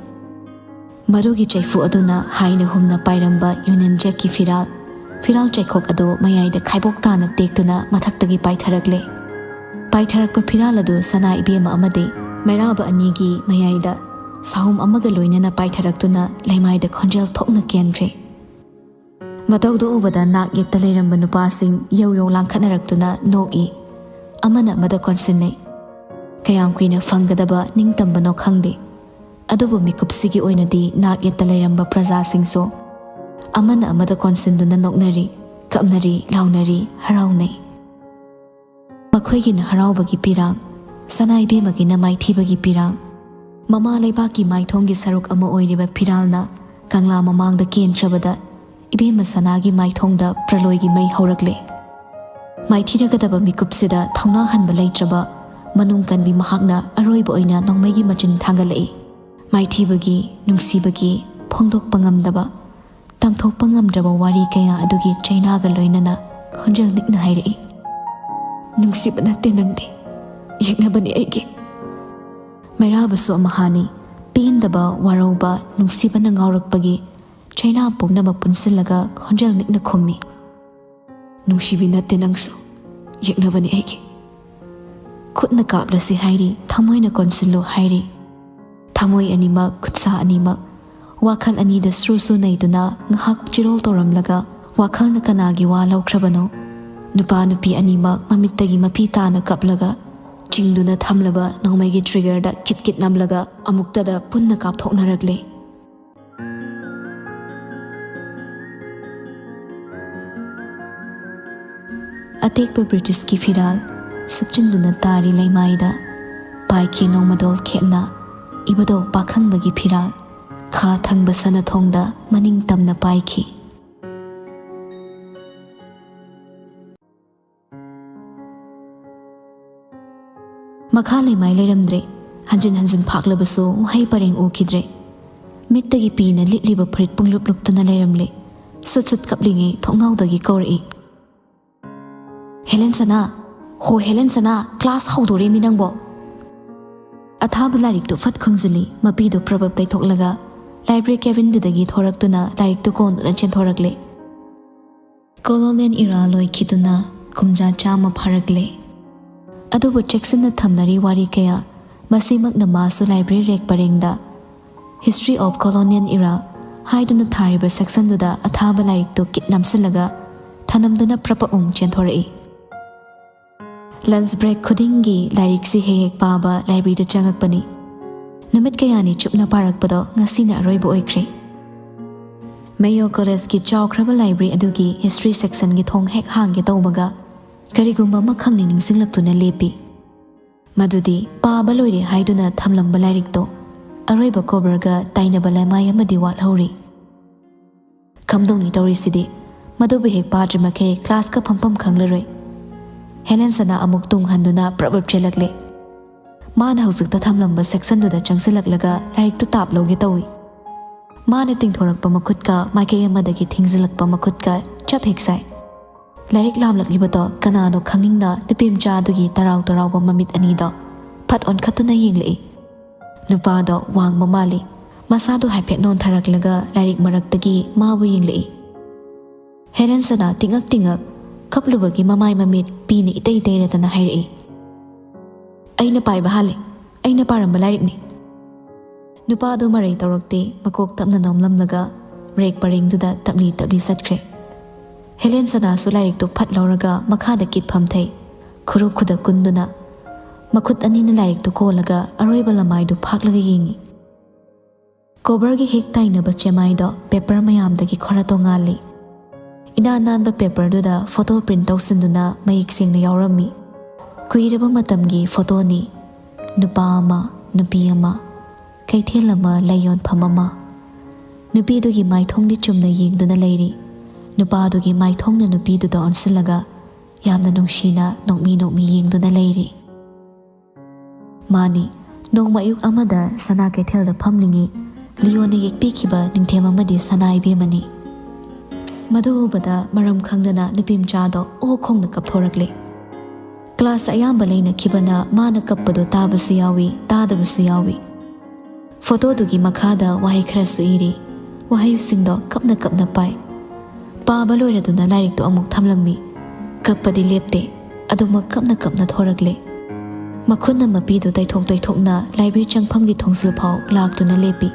ꯃꯔꯨꯒꯤ ꯆꯩꯐꯨ ꯑꯗꯨꯅ ꯍꯥꯏꯅ ꯍꯨꯝꯅ ꯄꯥꯏꯔꯝꯕ ꯌꯨꯅꯤꯌꯟ ꯖꯦꯛꯀꯤ ꯐꯤꯔꯥꯜ, ꯐꯤꯔꯥꯜ ꯆꯩꯈꯣꯛ ꯑꯗꯨ ꯃꯌꯥꯏꯗ ꯈꯥꯏꯕꯣꯛ ꯇꯥꯅ ꯇꯦꯛꯇꯨꯅ ꯃꯊꯛꯇꯒꯤ ꯄꯥꯏꯊꯔꯛꯂꯦ꯫ ꯄꯥꯏꯊꯔꯛꯄ ꯐꯤꯔꯥꯜ ꯑꯗꯨ ꯁꯅꯥ ꯏꯕꯦꯝꯃ ꯑꯃꯗꯤ ꯃꯩꯔꯥꯕ ꯑꯅꯤꯒꯤ ꯃꯌꯥꯏꯗ ꯁꯥꯍꯨꯝ ꯑꯃꯒ ꯂꯣꯏꯅꯅ ꯄꯥꯏꯊꯔꯛꯇꯨꯅ ꯂꯩꯃꯥꯏꯗ ꯈꯣꯟꯖꯦꯜ ꯊꯣꯛꯅ ꯀꯦꯟꯈ꯭ꯔꯦ꯫ ꯃꯇꯧꯗꯨ ꯎꯕꯗ ꯅꯥꯛ ꯌꯦꯠꯇ ꯂꯩꯔꯝꯕ ꯅꯨꯄꯥꯁꯤꯡ ꯌꯧ ꯌꯧ ꯂꯥꯡꯈꯠꯅꯔꯛꯇꯨꯅ ꯅꯣꯛꯏ꯫ ꯑꯃꯅ ꯑꯃꯗ ꯀꯣꯟꯁꯤꯟꯅꯩ꯫ ꯀꯌꯥꯝ ꯀꯨꯏꯅ ꯐꯪꯒꯗꯕ ꯅꯤꯡꯇꯝꯕꯅꯣ ꯈꯪꯗꯦ꯫ ꯑꯗꯨꯕꯨ ꯃꯤꯀꯨꯞꯁꯤꯒꯤ ꯑꯣꯏꯅꯗꯤ ꯅꯥꯛ ꯌꯦꯠꯇ ꯂꯩꯔꯝꯕ ꯄ꯭ꯔꯖꯥꯁꯤꯡꯁꯨ ꯑꯃꯅ ꯑꯃꯗ ꯀꯣꯟꯁꯤꯟꯗꯨꯅ ꯅꯣꯛꯅꯔꯤ, ꯀꯞꯅꯔꯤ, ꯂꯥꯎꯅꯔꯤ, ꯍꯔꯥꯎꯅꯩ꯫ ꯃꯈꯣꯏꯒꯤꯅ ꯍꯔꯥꯎꯕꯒꯤ ꯄꯤꯔꯥꯡ, ꯁꯅꯥ ꯏꯕꯦꯝꯃꯒꯤꯅ ꯃꯥꯏꯊꯤꯕꯒꯤ ꯄꯤꯔꯥꯡ꯫ ꯃꯃꯥ ꯂꯩꯕꯥꯛꯀꯤ ꯃꯥꯏꯊꯣꯡꯒꯤ ꯁꯔꯨꯛ ꯑꯃ ꯑꯣꯏꯔꯤꯕ ꯐꯤꯔꯥꯜꯅ ꯀꯪꯂꯥ ꯃꯃꯥꯡꯗ ꯀꯦꯟꯈ꯭ꯔꯕꯗ ꯏꯕꯦꯝꯃ ꯁꯅꯥꯒꯤ ꯃꯥꯏꯊꯣꯡꯗ ꯄ꯭ꯔꯂꯣꯏꯒꯤ ꯃꯩ ꯍꯧꯔꯛꯂꯦ꯫ ꯃꯥꯏꯊꯤꯔꯒꯗꯕ ꯃꯤꯀꯨꯞꯁꯤꯗ ꯊꯧꯅꯥ ꯍꯟꯕ ꯂꯩꯇ꯭ꯔꯕ ꯃꯅꯨꯡ ꯀꯟꯕꯤ ꯃꯍꯥꯛꯅ ꯑꯔꯣꯏꯕ ꯑꯣꯏꯅ ꯅꯣꯡꯃꯩꯒꯤ ꯃꯆꯤꯟ ꯊꯥꯡꯒꯠꯂꯛꯏ꯫ ꯃꯥꯏꯊꯤꯕꯒꯤ, ꯅꯨꯡꯁꯤꯕꯒꯤ, ꯐꯣꯡꯗꯣꯛꯄ ꯉꯝꯗꯕ, ꯇꯝꯊꯣꯛꯄ ꯉꯝꯗ꯭ꯔꯕ ꯋꯥꯔꯤ ꯀꯌꯥ ꯑꯗꯨꯒꯤ ꯆꯩꯅꯥꯒ ꯂꯣꯏꯅꯅ ꯈꯣꯟꯖꯦꯜ ꯅꯤꯛꯅ ꯍꯥꯏꯔꯛꯏ, "ꯅꯨꯡꯁꯤꯕ ꯅꯠꯇꯦ ꯅꯪꯗꯤ, ꯌꯦꯛꯅꯕꯅꯤ ꯑꯩꯒꯤ꯫" ꯃꯩꯔꯥꯕꯁꯨ ꯑꯃꯍꯥꯅꯤ, ꯄꯦꯟꯗꯕ, ꯋꯥꯔꯧꯕ, ꯅꯨꯡꯁꯤꯕꯅ ꯉꯥꯎꯔꯛꯄꯒꯤ ꯆꯩꯅꯥ ꯄꯨꯝꯅꯃꯛ ꯄꯨꯟꯁꯤꯜꯂꯒ ꯈꯣꯟꯖꯦꯜ ꯅꯤꯛꯅ ꯈꯨꯝꯃꯤ, "ꯅꯨꯡꯁꯤꯕꯤ ꯅꯠꯇꯦ ꯅꯪꯁꯨ, ꯌꯦꯛꯅꯕꯅꯤ ꯑꯩꯒꯤ꯫" ꯈꯨꯠꯅ ꯀꯥꯞꯂꯁꯤ ꯍꯥꯏꯔꯤ, ꯊꯃꯣꯏꯅ ꯀꯣꯟꯁꯤꯜꯂꯨ ꯍꯥꯏꯔꯤ꯫ ꯊꯃꯣꯏ ꯑꯅꯤꯃꯛ, ꯈꯨꯠꯁꯥ ꯑꯅꯤꯃꯛ, ꯋꯥꯈꯜ ꯑꯅꯤꯗ ꯁ꯭ꯔꯨ ꯁ꯭ꯔꯨ ꯅꯩꯗꯨꯅ ꯉꯥꯏꯍꯥꯛ ꯆꯤꯔꯣꯜ ꯇꯧꯔꯝꯂꯒ ꯋꯥꯈꯜꯅ ꯀꯅꯥꯒꯤ ꯋꯥ ꯂꯧꯈ꯭ꯔꯕꯅꯣ? ꯅꯨꯄꯥ ꯅꯨꯄꯤ ꯑꯅꯤꯃꯛ ꯃꯃꯤꯠꯇꯒꯤ ꯃꯄꯤ ꯇꯥꯅ ꯀꯞꯂꯒ ꯆꯤꯡꯗꯨꯅ ꯊꯝꯂꯕ ꯅꯣꯡꯃꯩꯒꯤ ꯇ꯭ꯔꯤꯒꯔꯗ ꯀꯤꯠ ꯀꯤꯠ ꯅꯝꯂꯒ ꯑꯃꯨꯛꯇꯗ ꯄꯨꯟꯅ ꯀꯥꯞꯊꯣꯛꯅꯔꯛꯂꯦ꯫ ꯑꯇꯦꯛꯄ ꯕ꯭ꯔꯤꯇꯤꯁꯀꯤ ꯐꯤꯔꯥꯜ ꯁꯨꯞꯆꯤꯟꯗꯨꯅ ꯇꯥꯔꯤ ꯂꯩꯃꯥꯏꯗ꯫ ꯄꯥꯏꯈꯤ ꯅꯣꯡꯃꯗꯣꯜ ꯈꯦꯠꯅ ꯏꯕꯗꯧ ꯄꯥꯈꯪꯕꯒꯤ ꯐꯤꯔꯥꯜ꯫ ꯈꯥ ꯊꯪꯕ ꯁꯅꯊꯣꯡꯗ ꯃꯅꯤꯡ ꯇꯝꯅ ꯄꯥꯏꯈꯤ꯫ ꯃꯈꯥ ꯂꯩꯃꯥꯏ ꯂꯩꯔꯝꯗ꯭ꯔꯦ꯫ ꯍꯟꯖꯤꯟ ꯍꯟꯖꯤꯟ ꯐꯥꯛꯂꯕꯁꯨ ꯃꯍꯩ ꯄꯔꯦꯡ ꯎꯈꯤꯗ꯭ꯔꯦ꯫ ꯃꯤꯠꯇꯒꯤ ꯄꯤꯅ ꯂꯤꯠꯂꯤꯕ ꯐꯨꯔꯤꯠ ꯄꯨꯡꯂꯨꯞ ꯂꯨꯞꯇꯨꯅ ꯂꯩꯔꯝꯂꯦ꯫ ꯁꯨꯠ ꯁꯨꯠ ꯀꯞꯂꯤꯉꯩ ꯊꯣꯡꯅꯥꯎꯗꯒꯤ ꯀꯧꯔꯛꯏ, "ꯍꯦꯂꯦꯟ ꯁꯅꯥ! ꯍꯣ ꯍꯦꯂꯦꯟ ꯁꯅꯥ, ꯀ꯭ꯂꯥꯁ ꯍꯧꯗꯣꯔꯦꯃꯤ ꯅꯪꯕꯣ!" ꯑꯊꯥꯕ ꯂꯥꯏꯔꯤꯛꯇꯨ ꯐꯠ ꯈꯨꯝꯖꯤꯜꯂꯤ, ꯃꯄꯤꯗꯨ ꯄ꯭ꯔꯕꯞ ꯇꯩꯊꯣꯛꯂꯒ ꯂꯥꯏꯕ꯭ꯔꯦꯔꯤ ꯀꯦꯕꯤꯟꯗꯨꯗꯒꯤ ꯊꯣꯔꯛꯇꯨꯅ ꯂꯥꯏꯔꯤꯛꯇꯨ ꯀꯣꯟꯗꯨꯅ ꯆꯦꯟꯊꯣꯔꯛꯂꯦ꯫ ꯀꯣꯂꯣꯅꯤꯌꯦꯜ ꯏꯔꯥ ꯂꯣꯏꯈꯤꯗꯨꯅ ꯀꯨꯝꯖꯥ ꯆꯥꯝꯃ ꯐꯥꯔꯛꯂꯦ꯫ ꯑꯗꯨꯕꯨ ꯆꯦꯛꯁꯤꯟꯅ ꯊꯝꯅꯔꯤ ꯋꯥꯔꯤ ꯀꯌꯥ, ꯃꯁꯤꯃꯛꯅ ꯃꯥꯁꯨ ꯂꯥꯏꯕ꯭ꯔꯦꯔꯤ ꯔꯦꯛ ꯄꯔꯦꯡꯗ History of Colonial Era ꯍꯥꯏꯗꯨꯅ ꯊꯥꯔꯤꯕ ꯁꯦꯛꯁꯟꯗꯨꯗ ꯑꯊꯥꯕ ꯂꯥꯏꯔꯤꯛꯇꯨ ꯀꯤꯠ ꯅꯝꯁꯤꯜꯂꯒ ꯊꯅꯝꯗꯨꯅ ꯄ꯭ꯔꯄꯛ ꯑꯃꯨꯛ ꯆꯦꯟꯊꯣꯔꯛꯏ꯫ ꯂꯟꯆ ꯕ꯭ꯔꯦꯛ ꯈꯨꯗꯤꯡꯒꯤ ꯂꯥꯏꯔꯤꯛꯁꯤ ꯍꯦꯛ ꯍꯦꯛ ꯄꯥꯕ ꯂꯥꯏꯕ꯭ꯔꯦꯔꯤꯗ ꯆꯪꯉꯛꯄꯅꯤ꯫ ꯅꯨꯃꯤꯠ ꯀꯌꯥꯅꯤ ꯆꯨꯞꯅ ꯄꯥꯔꯛꯄꯗꯣ ꯉꯁꯤꯅ ꯑꯔꯣꯏꯕ ꯑꯣꯏꯈ꯭ꯔꯦ꯫ ꯃꯦꯌꯣ ꯀꯣꯂꯦꯖꯀꯤ ꯆꯥꯎꯈ꯭ꯔꯕ ꯂꯥꯏꯕ꯭ꯔꯦꯔꯤ ꯑꯗꯨꯒꯤ ꯍꯤꯁꯇ꯭ꯔꯤ ꯁꯦꯛꯁꯟꯒꯤ ꯊꯣꯡ ꯍꯦꯛ ꯍꯥꯡꯒꯦ ꯇꯧꯕꯒ ꯀꯔꯤꯒꯨꯝꯕ ꯑꯃ ꯈꯪꯅꯤꯡ ꯅꯤꯡꯁꯤꯡꯂꯛꯇꯨꯅ ꯂꯦꯞꯄꯤ꯫ ꯃꯗꯨꯗꯤ ꯄꯥꯕ ꯂꯣꯏꯔꯦ ꯍꯥꯏꯗꯨꯅ ꯊꯝꯂꯝꯕ ꯂꯥꯏꯔꯤꯛꯇꯣ ꯑꯔꯣꯏꯕ ꯀꯣꯕꯔꯒ ꯇꯥꯏꯅꯕ ꯂꯩꯃꯥꯏ ꯑꯃꯗꯤ ꯋꯥꯠꯍꯧꯔꯤ꯫ ꯀꯝꯗꯧꯅꯤ ꯇꯧꯔꯤꯁꯤꯗꯤ? ꯃꯗꯨꯕꯨ ꯍꯦꯛ ꯄꯥꯗ꯭ꯔꯤ ꯃꯈꯩ ꯀ꯭ꯂꯥꯁꯀ ꯐꯝꯐꯝ ꯈꯪꯂꯔꯣꯏ꯫ ꯍꯦꯂꯦꯟ ꯁꯅꯥ ꯑꯃꯨꯛ ꯇꯨꯡ ꯍꯟꯗꯨꯅ ꯄ꯭ꯔꯞ ꯄ꯭ꯔꯞ ꯆꯦꯜꯂꯛꯂꯦ꯫ ꯃꯥꯅ ꯍꯧꯖꯤꯛꯇ ꯊꯝꯂꯝꯕ ꯁꯦꯛꯁꯟꯗꯨꯗ ꯆꯪꯁꯤꯜꯂꯛꯂꯒ ꯂꯥꯏꯔꯤꯛꯇꯨ ꯇꯥꯞ ꯂꯧꯒꯦ ꯇꯧꯏ꯫ ꯃꯥꯅ ꯇꯤꯡꯊꯣꯔꯛꯄ ꯃꯈꯨꯠꯀ ꯃꯥꯏꯀꯩ ꯑꯃꯗꯒꯤ ꯊꯤꯡꯖꯤꯜꯂꯛꯄ ꯃꯈꯨꯠꯀ ꯆꯞ ꯍꯦꯛ ꯁꯥꯏ꯫ ꯂꯥꯏꯔꯤꯛ ꯂꯥꯝꯂꯛꯂꯤꯕꯗꯣ ꯀꯅꯥꯅꯣ ꯈꯪꯅꯤꯡꯅ ꯅꯨꯄꯤ ꯃꯆꯥ ꯑꯗꯨꯒꯤ ꯇꯔꯥꯎ ꯇꯔꯥꯎꯕ ꯃꯃꯤꯠ ꯑꯅꯤꯗꯣ ꯐꯠ ꯑꯣꯟꯈꯠꯇꯨꯅ ꯌꯦꯡꯂꯛꯏ꯫ ꯅꯨꯄꯥꯗꯣ ꯋꯥꯡꯕ ꯃꯥꯜꯂꯤ꯫ ꯃꯁꯥꯗꯣ ꯍꯥꯏꯐꯦꯠ ꯅꯣꯟꯊꯔꯛꯂꯒ ꯂꯥꯏꯔꯤꯛ ꯃꯔꯛꯇꯒꯤ ꯃꯥꯕꯨ ꯌꯦꯡꯂꯛꯏ꯫ ꯍꯦꯂꯦꯟ ꯁꯅꯥ ꯇꯤꯡꯉꯛ ꯇꯤꯡꯉꯛ ꯀꯞꯂꯨꯕꯒꯤ ꯃꯃꯥꯏ ꯃꯃꯤꯠ ꯄꯤꯅ ꯏꯇꯩ ꯇꯩꯔꯗꯅ ꯍꯥꯏꯔꯛꯏ, "ꯑꯩꯅ ꯄꯥꯏꯕ ꯍꯥꯜꯂꯦ꯫ ꯑꯩꯅ ꯄꯥꯔꯝꯕ ꯂꯥꯏꯔꯤꯛꯅꯤ꯫" ꯅꯨꯄꯥꯗꯨ ꯃꯔꯩ ꯇꯧꯔꯛꯇꯦ, ꯃꯀꯣꯛ ꯇꯞꯅ ꯅꯣꯝꯂꯝꯂꯒ ꯔꯦꯛ ꯄꯔꯦꯡꯗꯨꯗ ꯇꯞꯂꯤ ꯇꯞꯂꯤ ꯆꯠꯈ꯭ꯔꯦ꯫ ꯍꯦꯂꯦꯟ ꯁꯅꯥꯁꯨ ꯂꯥꯏꯔꯤꯛꯇꯨ ꯐꯠ ꯂꯧꯔꯒ ꯃꯈꯥꯗ ꯀꯤꯠ ꯐꯝꯊꯩ, ꯈꯨꯔꯨ ꯈꯨꯗ ꯀꯨꯟꯗꯨꯅ꯫ ꯃꯈꯨꯠ ꯑꯅꯤꯅ ꯂꯥꯏꯔꯤꯛꯇꯨ ꯀꯣꯜꯂꯒ ꯑꯔꯣꯏꯕ ꯂꯃꯥꯏꯗꯨ ꯐꯥꯛꯂꯒ ꯌꯦꯡꯉꯤ꯫ ꯀꯣꯕꯔꯒꯤ ꯍꯦꯛ ꯇꯥꯏꯅꯕ ꯆꯦꯃꯥꯏꯗꯣ ꯄꯦꯄꯔ ꯃꯌꯥꯝꯗꯒꯤ ꯈꯔ ꯇꯣꯉꯥꯜꯂꯤ꯫ ꯏꯅꯥꯟ ꯅꯥꯟꯕ ꯄꯦꯄꯔꯗꯨꯗ ꯐꯣꯇꯣ ꯄ꯭ꯔꯤꯟ ꯇꯧꯁꯤꯟꯗꯨꯅ ꯃꯌꯦꯛ ꯁꯦꯡꯅ ꯌꯥꯎꯔꯝꯃꯤ꯫ ꯀꯨꯏꯔꯕ ꯃꯇꯝꯒꯤ ꯐꯣꯇꯣꯅꯤ꯫ ꯅꯨꯄꯥ ꯑꯃ, ꯅꯨꯄꯤ ꯑꯃ, ꯀꯩꯊꯦꯜ ꯑꯃ, ꯂꯩ ꯌꯣꯟꯐꯝ ꯑꯃ꯫ ꯅꯨꯄꯤꯗꯨꯒꯤ ꯃꯥꯏꯊꯣꯡꯗꯤ ꯆꯨꯝꯅ ꯌꯦꯡꯗꯨꯅ ꯂꯩꯔꯤ꯫ ꯅꯨꯄꯥꯗꯨꯒꯤ ꯃꯥꯏꯊꯣꯡꯅ ꯅꯨꯄꯤꯗꯨꯗ ꯑꯣꯟꯁꯤꯜꯂꯒ ꯌꯥꯝꯅ ꯅꯨꯡꯁꯤꯅ ꯅꯣꯛꯃꯤ ꯅꯣꯛꯃꯤ ꯌꯦꯡꯗꯨꯅ ꯂꯩꯔꯤ꯫ ꯃꯥꯅꯤ, ꯅꯣꯡꯃ ꯑꯌꯨꯛ ꯑꯃꯗ ꯁꯅꯥ ꯀꯩꯊꯦꯜꯗ ꯐꯝꯂꯤꯉꯩ ꯂꯤꯌꯣꯅ ꯌꯦꯛꯄꯤꯈꯤꯕ ꯅꯤꯡꯊꯦꯝ ꯑꯃꯗꯤ ꯁꯅꯥ ꯏꯕꯦꯝꯃꯅꯤ꯫ ꯃꯗꯨ ꯎꯕꯗ ꯃꯔꯝ ꯈꯪꯗꯅ ꯅꯨꯄꯤ ꯃꯆꯥꯗꯣ ꯑꯣ ꯈꯣꯡꯅ ꯀꯞꯊꯣꯔꯛꯂꯦ꯫ ꯀ꯭ꯂꯥꯁ ꯑꯌꯥꯝꯕ ꯂꯩꯅꯈꯤꯕꯅ ꯃꯥꯅ ꯀꯞꯄꯗꯣ ꯇꯥꯕꯁꯨ ꯌꯥꯎꯏ, ꯇꯥꯗꯕꯁꯨ ꯌꯥꯎꯏ꯫ ꯐꯣꯇꯣꯗꯨꯒꯤ ꯃꯈꯥꯗ ꯋꯥꯍꯩ ꯈꯔꯁꯨ ꯏꯔꯤ꯫ ꯋꯥꯍꯩꯁꯤꯡꯗꯣ ꯀꯞꯅ ꯀꯞꯅ ꯄꯥꯏ꯫ ꯄꯥꯕ ꯂꯣꯏꯔꯗꯨꯅ ꯂꯥꯏꯔꯤꯛꯇꯨ ꯑꯃꯨꯛ ꯊꯝꯂꯝꯃꯤ꯫ ꯀꯞꯄꯗꯤ ꯂꯦꯞꯇꯦ, ꯑꯗꯨꯃꯛ ꯀꯞꯅ ꯀꯞꯅ ꯊꯣꯔꯛꯂꯦ꯫ ꯃꯈꯨꯠꯅ ꯃꯄꯤꯗꯨ ꯇꯩꯊꯣꯛ ꯇꯩꯊꯣꯛꯅ ꯂꯥꯏꯕ꯭ꯔꯦꯔꯤ ꯆꯪꯐꯝꯒꯤ ꯊꯣꯡꯖꯤꯜ ꯐꯥꯎ ꯂꯥꯛꯇꯨꯅ ꯂꯦꯞꯄꯤ꯫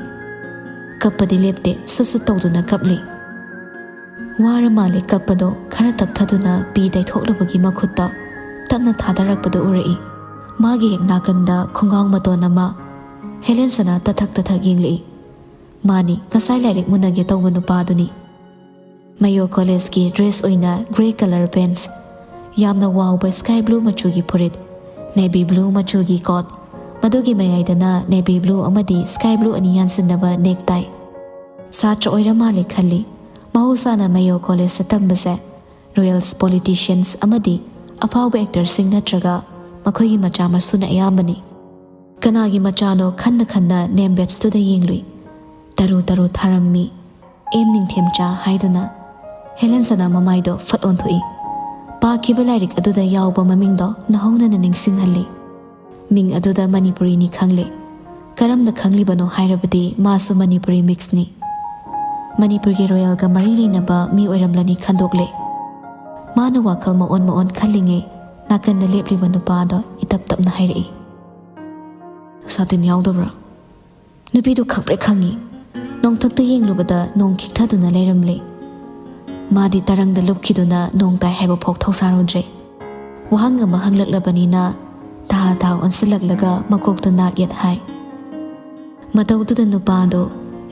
ꯀꯞꯄꯗꯤ ꯂꯦꯞꯇꯦ, ꯁꯨꯠ ꯁꯨꯠ ꯇꯧꯗꯨꯅ ꯀꯞꯂꯤ꯫ ꯋꯥꯔ ꯃꯥꯜꯂꯦ ꯀꯞꯄꯗꯣ ꯈꯔ ꯇꯞꯊꯗꯨꯅ ꯄꯤ ꯇꯩꯊꯣꯛꯂꯨꯕꯒꯤ ꯃꯈꯨꯠꯇ ꯇꯞꯅ ꯊꯥꯗꯔꯛꯄꯗꯨ ꯎꯔꯛꯏ꯫ ꯃꯥꯒꯤ ꯍꯦꯛ ꯅꯥꯀꯟꯗ ꯈꯣꯡꯒꯥꯎ ꯃꯇꯣꯟ ꯑꯃ꯫ ꯍꯦꯂꯦꯟꯁꯅꯥ ꯇꯊꯛ ꯇꯊꯛ ꯌꯦꯡꯂꯛꯏ꯫ ꯃꯥꯅꯤ, ꯉꯁꯥꯏ ꯂꯥꯏꯔꯤꯛ ꯃꯨꯟꯅꯒꯦ ꯇꯧꯕ ꯅꯨꯄꯥꯗꯨꯅꯤ꯫ ꯃꯌꯣ ꯀꯣꯂꯦꯖꯀꯤ ꯗ꯭ꯔꯦꯁ ꯑꯣꯏꯅ ꯒ꯭ꯔꯦ ꯀꯂꯔ ꯄꯦꯟꯠꯁ, ꯌꯥꯝꯅ ꯋꯥꯎꯕ ꯁ꯭ꯀꯥꯏ ꯕ꯭ꯂꯨ ꯃꯆꯨꯒꯤ ꯐꯨꯔꯤꯠ, ꯅꯦꯚꯤ ꯕ꯭ꯂꯨ ꯃꯆꯨꯒꯤ ꯀꯣꯠ, ꯃꯗꯨꯒꯤ ꯃꯌꯥꯏꯗꯅ ꯅꯦꯚꯤ ꯕ꯭ꯂꯨ ꯑꯃꯗꯤ ꯁ꯭ꯀꯥꯏ ꯕ꯭ꯂꯨ ꯑꯅꯤ ꯌꯥꯟꯁꯤꯟꯅꯕ ꯅꯦꯛ ꯇꯥꯏ꯫ ꯁꯥꯇ꯭ꯔ ꯑꯣꯏꯔ ꯃꯥꯜꯂꯦ ꯈꯜꯂꯤ꯫ ꯃꯍꯧꯁꯥꯅ ꯃꯌꯣ ꯀꯣꯂꯦꯖꯇ ꯇꯝꯕꯁꯦ ꯔꯣꯌꯦꯜꯁ, ꯄꯣꯂꯤꯇꯤꯁꯤꯌꯟꯁ ꯑꯃꯗꯤ ꯑꯐꯥꯎꯕ ꯑꯦꯛꯇꯔꯁꯤꯡ ꯅꯠꯇ꯭ꯔꯒ ꯃꯈꯣꯏꯒꯤ ꯃꯆꯥ ꯃꯁꯨꯅ ꯑꯌꯥꯝꯕꯅꯤ꯫ ꯀꯅꯥꯒꯤ ꯃꯆꯥꯅꯣ ꯈꯟꯅ ꯈꯟꯅ ꯅꯦꯝ ꯕꯦꯟꯆꯇꯨꯗ ꯌꯦꯡꯂꯨꯏ꯫ ꯇꯔꯨ ꯇꯔꯨ ꯊꯥꯔꯝꯃꯤ꯫ ꯑꯦꯝ ꯅꯤꯡꯊꯦꯝꯆꯥ ꯍꯥꯏꯗꯨꯅ꯫ ꯍꯦꯂꯦꯟꯁꯅꯥ ꯃꯃꯥꯏꯗꯣ ꯐꯠ ꯑꯣꯟꯊꯣꯛꯏ꯫ ꯄꯥꯈꯤꯕ ꯂꯥꯏꯔꯤꯛ ꯑꯗꯨꯗ ꯌꯥꯎꯕ ꯃꯃꯤꯡꯗꯣ ꯅꯧꯍꯧꯅꯅ ꯅꯤꯡꯁꯤꯡꯍꯜꯂꯤ꯫ ꯃꯤꯡ ꯑꯗꯨꯗ ꯃꯅꯤꯄꯨꯔꯤꯅꯤ ꯈꯪꯂꯦ꯫ ꯀꯔꯝꯅ ꯈꯪꯂꯤꯕꯅꯣ ꯍꯥꯏꯔꯕꯗꯤ ꯃꯥꯁꯨ ꯃꯅꯤꯄꯨꯔꯤ ꯃꯤꯛꯁꯅꯤ꯫ ꯃꯅꯤꯄꯨꯔꯒꯤ ꯔꯣꯌꯦꯜꯒ ꯃꯔꯤ ꯂꯩꯅꯕ ꯃꯤ ꯑꯣꯏꯔꯝꯂꯅꯤ ꯈꯟꯗꯣꯛꯂꯦ꯫ ꯃꯥꯅ ꯋꯥꯈꯜ ꯃꯑꯣꯟ ꯃꯑꯣꯟ ꯈꯜꯂꯤꯉꯩ ꯅꯥꯀꯟꯗ ꯂꯦꯞꯂꯤꯕ ꯅꯨꯄꯥꯗꯣ ꯏꯇꯞ ꯇꯞꯅ ꯍꯥꯏꯔꯛꯏ, "ꯁꯥꯇꯤꯟ ꯌꯥꯎꯗꯕ꯭ꯔꯥ?" ꯅꯨꯄꯤꯗꯨ ꯈꯪꯄ꯭ꯔꯦꯛ ꯈꯪꯉꯤ꯫ ꯅꯣꯡꯊꯛꯇ ꯌꯦꯡꯂꯨꯕꯗ ꯅꯣꯡ ꯈꯤꯛꯊꯗꯨꯅ ꯂꯩꯔꯝꯂꯦ꯫ ꯃꯥꯗꯤ ꯇꯔꯪꯗ ꯂꯨꯞꯈꯤꯗꯨꯅ ꯅꯣꯡ ꯇꯥꯏ ꯍꯥꯏꯕ ꯐꯥꯎ ꯊꯧꯁꯥꯔꯨꯗ꯭ꯔꯦ꯫ ꯋꯥꯍꯪ ꯑꯃ ꯍꯪꯂꯛꯂꯕꯅꯤꯅ ꯊꯥ ꯊꯥ ꯑꯣꯟꯁꯤꯜꯂꯛꯂꯒ ꯃꯀꯣꯛꯇꯨ ꯅꯥꯛ ꯌꯦꯠ ꯍꯥꯏ꯫ ꯃꯇꯧꯗꯨꯗ ꯅꯨꯄꯥꯗꯣ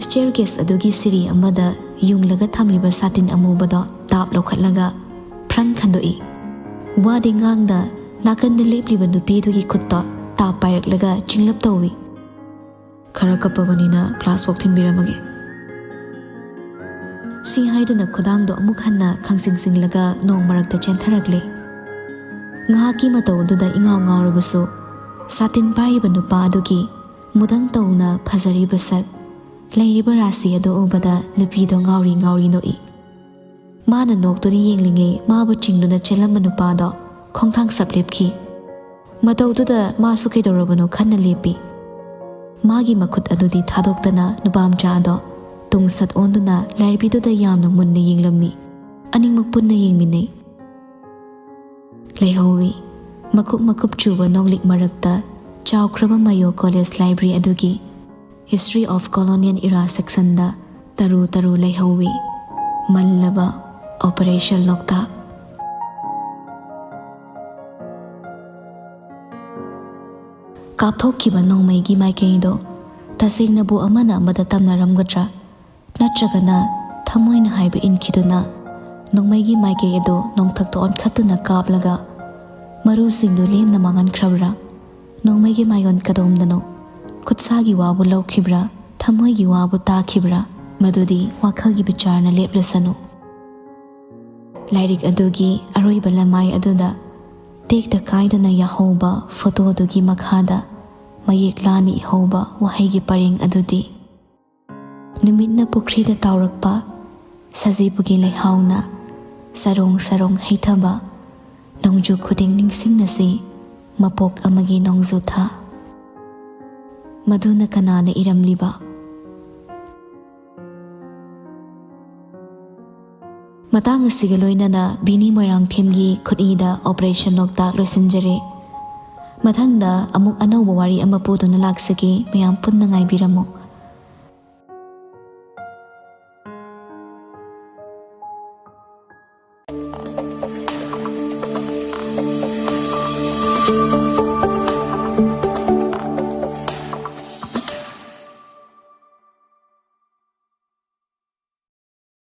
ꯁ꯭ꯇꯦꯌꯔ ꯀꯦꯁ ꯑꯗꯨꯒꯤ ꯁꯤꯔꯤ ꯑꯃꯗ ꯌꯨꯡꯂꯒ ꯊꯝꯂꯤꯕ ꯁꯥꯇꯤꯟ ꯑꯃꯨꯕꯗꯣ ꯇꯥꯞ ꯂꯧꯈꯠꯂꯒ ꯐ꯭ꯔꯪ ꯈꯟꯗꯣꯛꯏ꯫ ꯋꯥꯗꯤ ꯉꯥꯡꯗ ꯅꯥꯀꯟꯗ ꯂꯦꯞꯂꯤꯕ ꯅꯨꯄꯤꯗꯨꯒꯤ ꯈꯨꯠꯇꯣ ꯇꯥꯞ ꯄꯥꯏꯔꯛꯂꯒ ꯆꯤꯡꯂꯞ ꯇꯧꯏ꯫ "ꯈꯔ ꯀꯞꯄꯕꯅꯤꯅ ꯀ꯭ꯂꯥꯁ ꯐꯥꯎ ꯊꯤꯟꯕꯤꯔꯝꯃꯒꯦ꯫" ꯁꯤ ꯍꯥꯏꯗꯨꯅ ꯈꯨꯗꯥꯡꯗꯣ ꯑꯃꯨꯛ ꯍꯟꯅ ꯈꯪꯁꯤꯡ ꯁꯤꯡꯂꯒ ꯅꯣꯡ ꯃꯔꯛꯇ ꯆꯦꯟꯊꯔꯛꯂꯦ꯫ ꯉꯥꯏꯍꯥꯛꯀꯤ ꯃꯇꯧꯗꯨꯗ ꯏꯉꯥꯎ ꯉꯥꯎꯔꯕꯁꯨ ꯁꯥꯇꯤꯟ ꯄꯥꯏꯔꯤꯕ ꯅꯨꯄꯥ ꯑꯗꯨꯒꯤ ꯃꯨꯗꯪ ꯇꯧꯅ ꯐꯖꯔꯤꯕ ꯁꯛ, ꯂꯩꯔꯤꯕ ꯔꯥꯁꯤ ꯑꯗꯨ ꯎꯕꯗ ꯅꯨꯄꯤꯗꯣ ꯉꯥꯎꯔꯤ ꯉꯥꯎꯔꯤ ꯅꯣꯛꯏ꯫ ꯃꯥꯅ ꯅꯣꯛꯇꯨꯅ ꯌꯦꯡꯂꯤꯉꯩ ꯃꯥꯕꯨ ꯆꯤꯡꯗꯨꯅ ꯆꯦꯜꯂꯝꯕ ꯅꯨꯄꯥꯗꯣ ꯈꯣꯡꯊꯥꯡ ꯁꯞ ꯂꯦꯞꯈꯤ꯫ ꯃꯇꯧꯗꯨꯗ ꯃꯥꯁꯨ ꯀꯩꯗꯧꯔꯕꯅꯣ ꯈꯟꯅ ꯂꯦꯞꯄꯤ꯫ ꯃꯥꯒꯤ ꯃꯈꯨꯠ ꯑꯗꯨꯗꯤ ꯊꯥꯗꯣꯛꯇꯅ ꯅꯨꯄꯥꯃꯆꯥ ꯑꯗꯣ ꯇꯨꯡ ꯁꯠ ꯑꯣꯟꯗꯨꯅ ꯂꯥꯏꯔꯕꯤꯗꯨꯗ ꯌꯥꯝꯅ ꯃꯨꯟꯅ ꯌꯦꯡꯂꯝꯃꯤ꯫ ꯑꯅꯤꯃꯛ ꯄꯨꯟꯅ ꯌꯦꯡꯃꯤꯟꯅꯩ꯫ ꯂꯩꯍꯧꯋꯤ꯫ ꯃꯀꯨꯞ ꯃꯀꯨꯞ ꯆꯨꯕ ꯅꯣꯡꯂꯤꯛ ꯃꯔꯛꯇ ꯆꯥꯎꯈ꯭ꯔꯕ ꯃꯌꯣ ꯀꯣꯂꯦꯖ ꯂꯥꯏꯕ꯭ꯔꯦꯔꯤ ꯑꯗꯨꯒꯤ History of Colonial Era ꯁꯦꯛꯁꯟꯗ ꯇꯔꯨ ꯇꯔꯨ ꯂꯩꯍꯧꯋꯤ꯫ ꯃꯜꯂꯕ ꯑꯣꯄꯔꯦꯁꯟ ꯂꯣꯛꯇꯥꯛ꯫ ꯀꯥꯞꯊꯣꯛꯈꯤꯕ ꯅꯣꯡꯃꯩꯒꯤ ꯃꯥꯏꯀꯩꯗꯣ ꯇꯁꯦꯡꯅꯕꯨ ꯑꯃꯅ ꯑꯃꯗ ꯇꯝꯅꯔꯝꯒꯗ꯭ꯔꯥ? ꯅꯠꯇ꯭ꯔꯒꯅ ꯊꯃꯣꯏꯅ ꯍꯥꯏꯕ ꯏꯟꯈꯤꯗꯨꯅ ꯅꯣꯡꯃꯩꯒꯤ ꯃꯥꯏꯀꯩ ꯑꯗꯨ ꯅꯣꯡꯊꯛꯇ ꯑꯣꯟꯈꯠꯇꯨꯅ ꯀꯥꯞꯂꯒ ꯃꯔꯨꯁꯤꯡꯗꯨ ꯂꯦꯝꯅ ꯃꯥꯡꯍꯟꯈ꯭ꯔꯕ꯭ꯔꯥ? ꯅꯣꯡꯃꯩꯒꯤ ꯃꯥꯏꯌꯣꯟ ꯀꯗꯣꯝꯗꯅꯣ? ꯈꯨꯠꯁꯥꯒꯤ ꯋꯥꯕꯨ ꯂꯧꯈꯤꯕ꯭ꯔꯥ? ꯊꯃꯣꯏꯒꯤ ꯋꯥꯕꯨ ꯇꯥꯈꯤꯕ꯭ꯔꯥ? ꯃꯗꯨꯗꯤ ꯋꯥꯈꯜꯒꯤ ꯕꯤꯆꯥꯔꯅ ꯂꯦꯞꯂꯁꯅꯨ꯫ ꯂꯥꯏꯔꯤꯛ ꯑꯗꯨꯒꯤ ꯑꯔꯣꯏꯕ ꯂꯃꯥꯏ ꯑꯗꯨꯗ ꯇꯦꯛꯇ ꯀꯥꯏꯗꯅ ꯌꯥꯍꯧꯕ ꯐꯣꯇꯣꯗꯨꯒꯤ ꯃꯈꯥꯗ ꯃꯌꯦꯛ ꯂꯥꯅ ꯏꯍꯧꯕ ꯋꯥꯍꯩꯒꯤ ꯄꯔꯦꯡ ꯑꯗꯨꯗꯤ, "ꯅꯨꯃꯤꯠꯅ ꯄꯨꯈ꯭ꯔꯤꯗ ꯇꯥꯎꯔꯛꯄ ꯁꯖꯤꯕꯨꯒꯤ ꯂꯩꯍꯥꯎꯅ ꯁꯔꯣꯡ ꯁꯔꯣꯡ ꯍꯩꯊꯕ, ꯅꯣꯡꯖꯨ ꯈꯨꯗꯤꯡ ꯅꯤꯡꯁꯤꯡꯅꯁꯤ ꯃꯄꯣꯛ ꯑꯃꯒꯤ ꯅꯣꯡꯖꯨ ꯊꯥ"꯫ ꯃꯗꯨꯅ ꯀꯅꯥꯅ ꯏꯔꯝꯂꯤꯕ? ꯃꯇꯥꯡ ꯑꯁꯤꯒ ꯂꯣꯏꯅꯅ ꯕꯤꯅꯤ ꯃꯣꯏꯔꯥꯡꯊꯦꯝꯒꯤ ꯈꯨꯠꯏꯗ ꯑꯣꯄꯔꯦꯁꯟ ꯂꯣꯛꯇꯥꯛ ꯂꯣꯏꯁꯤꯟꯖꯔꯦ꯫ ꯃꯊꯪꯗ ꯑꯃꯨꯛ ꯑꯅꯧꯕ ꯋꯥꯔꯤ ꯑꯃ ꯄꯨꯗꯨꯅ ꯂꯥꯛꯆꯒꯦ, ꯃꯌꯥꯝ ꯄꯨꯟꯅ ꯉꯥꯏꯕꯤꯔꯝꯃꯨ꯫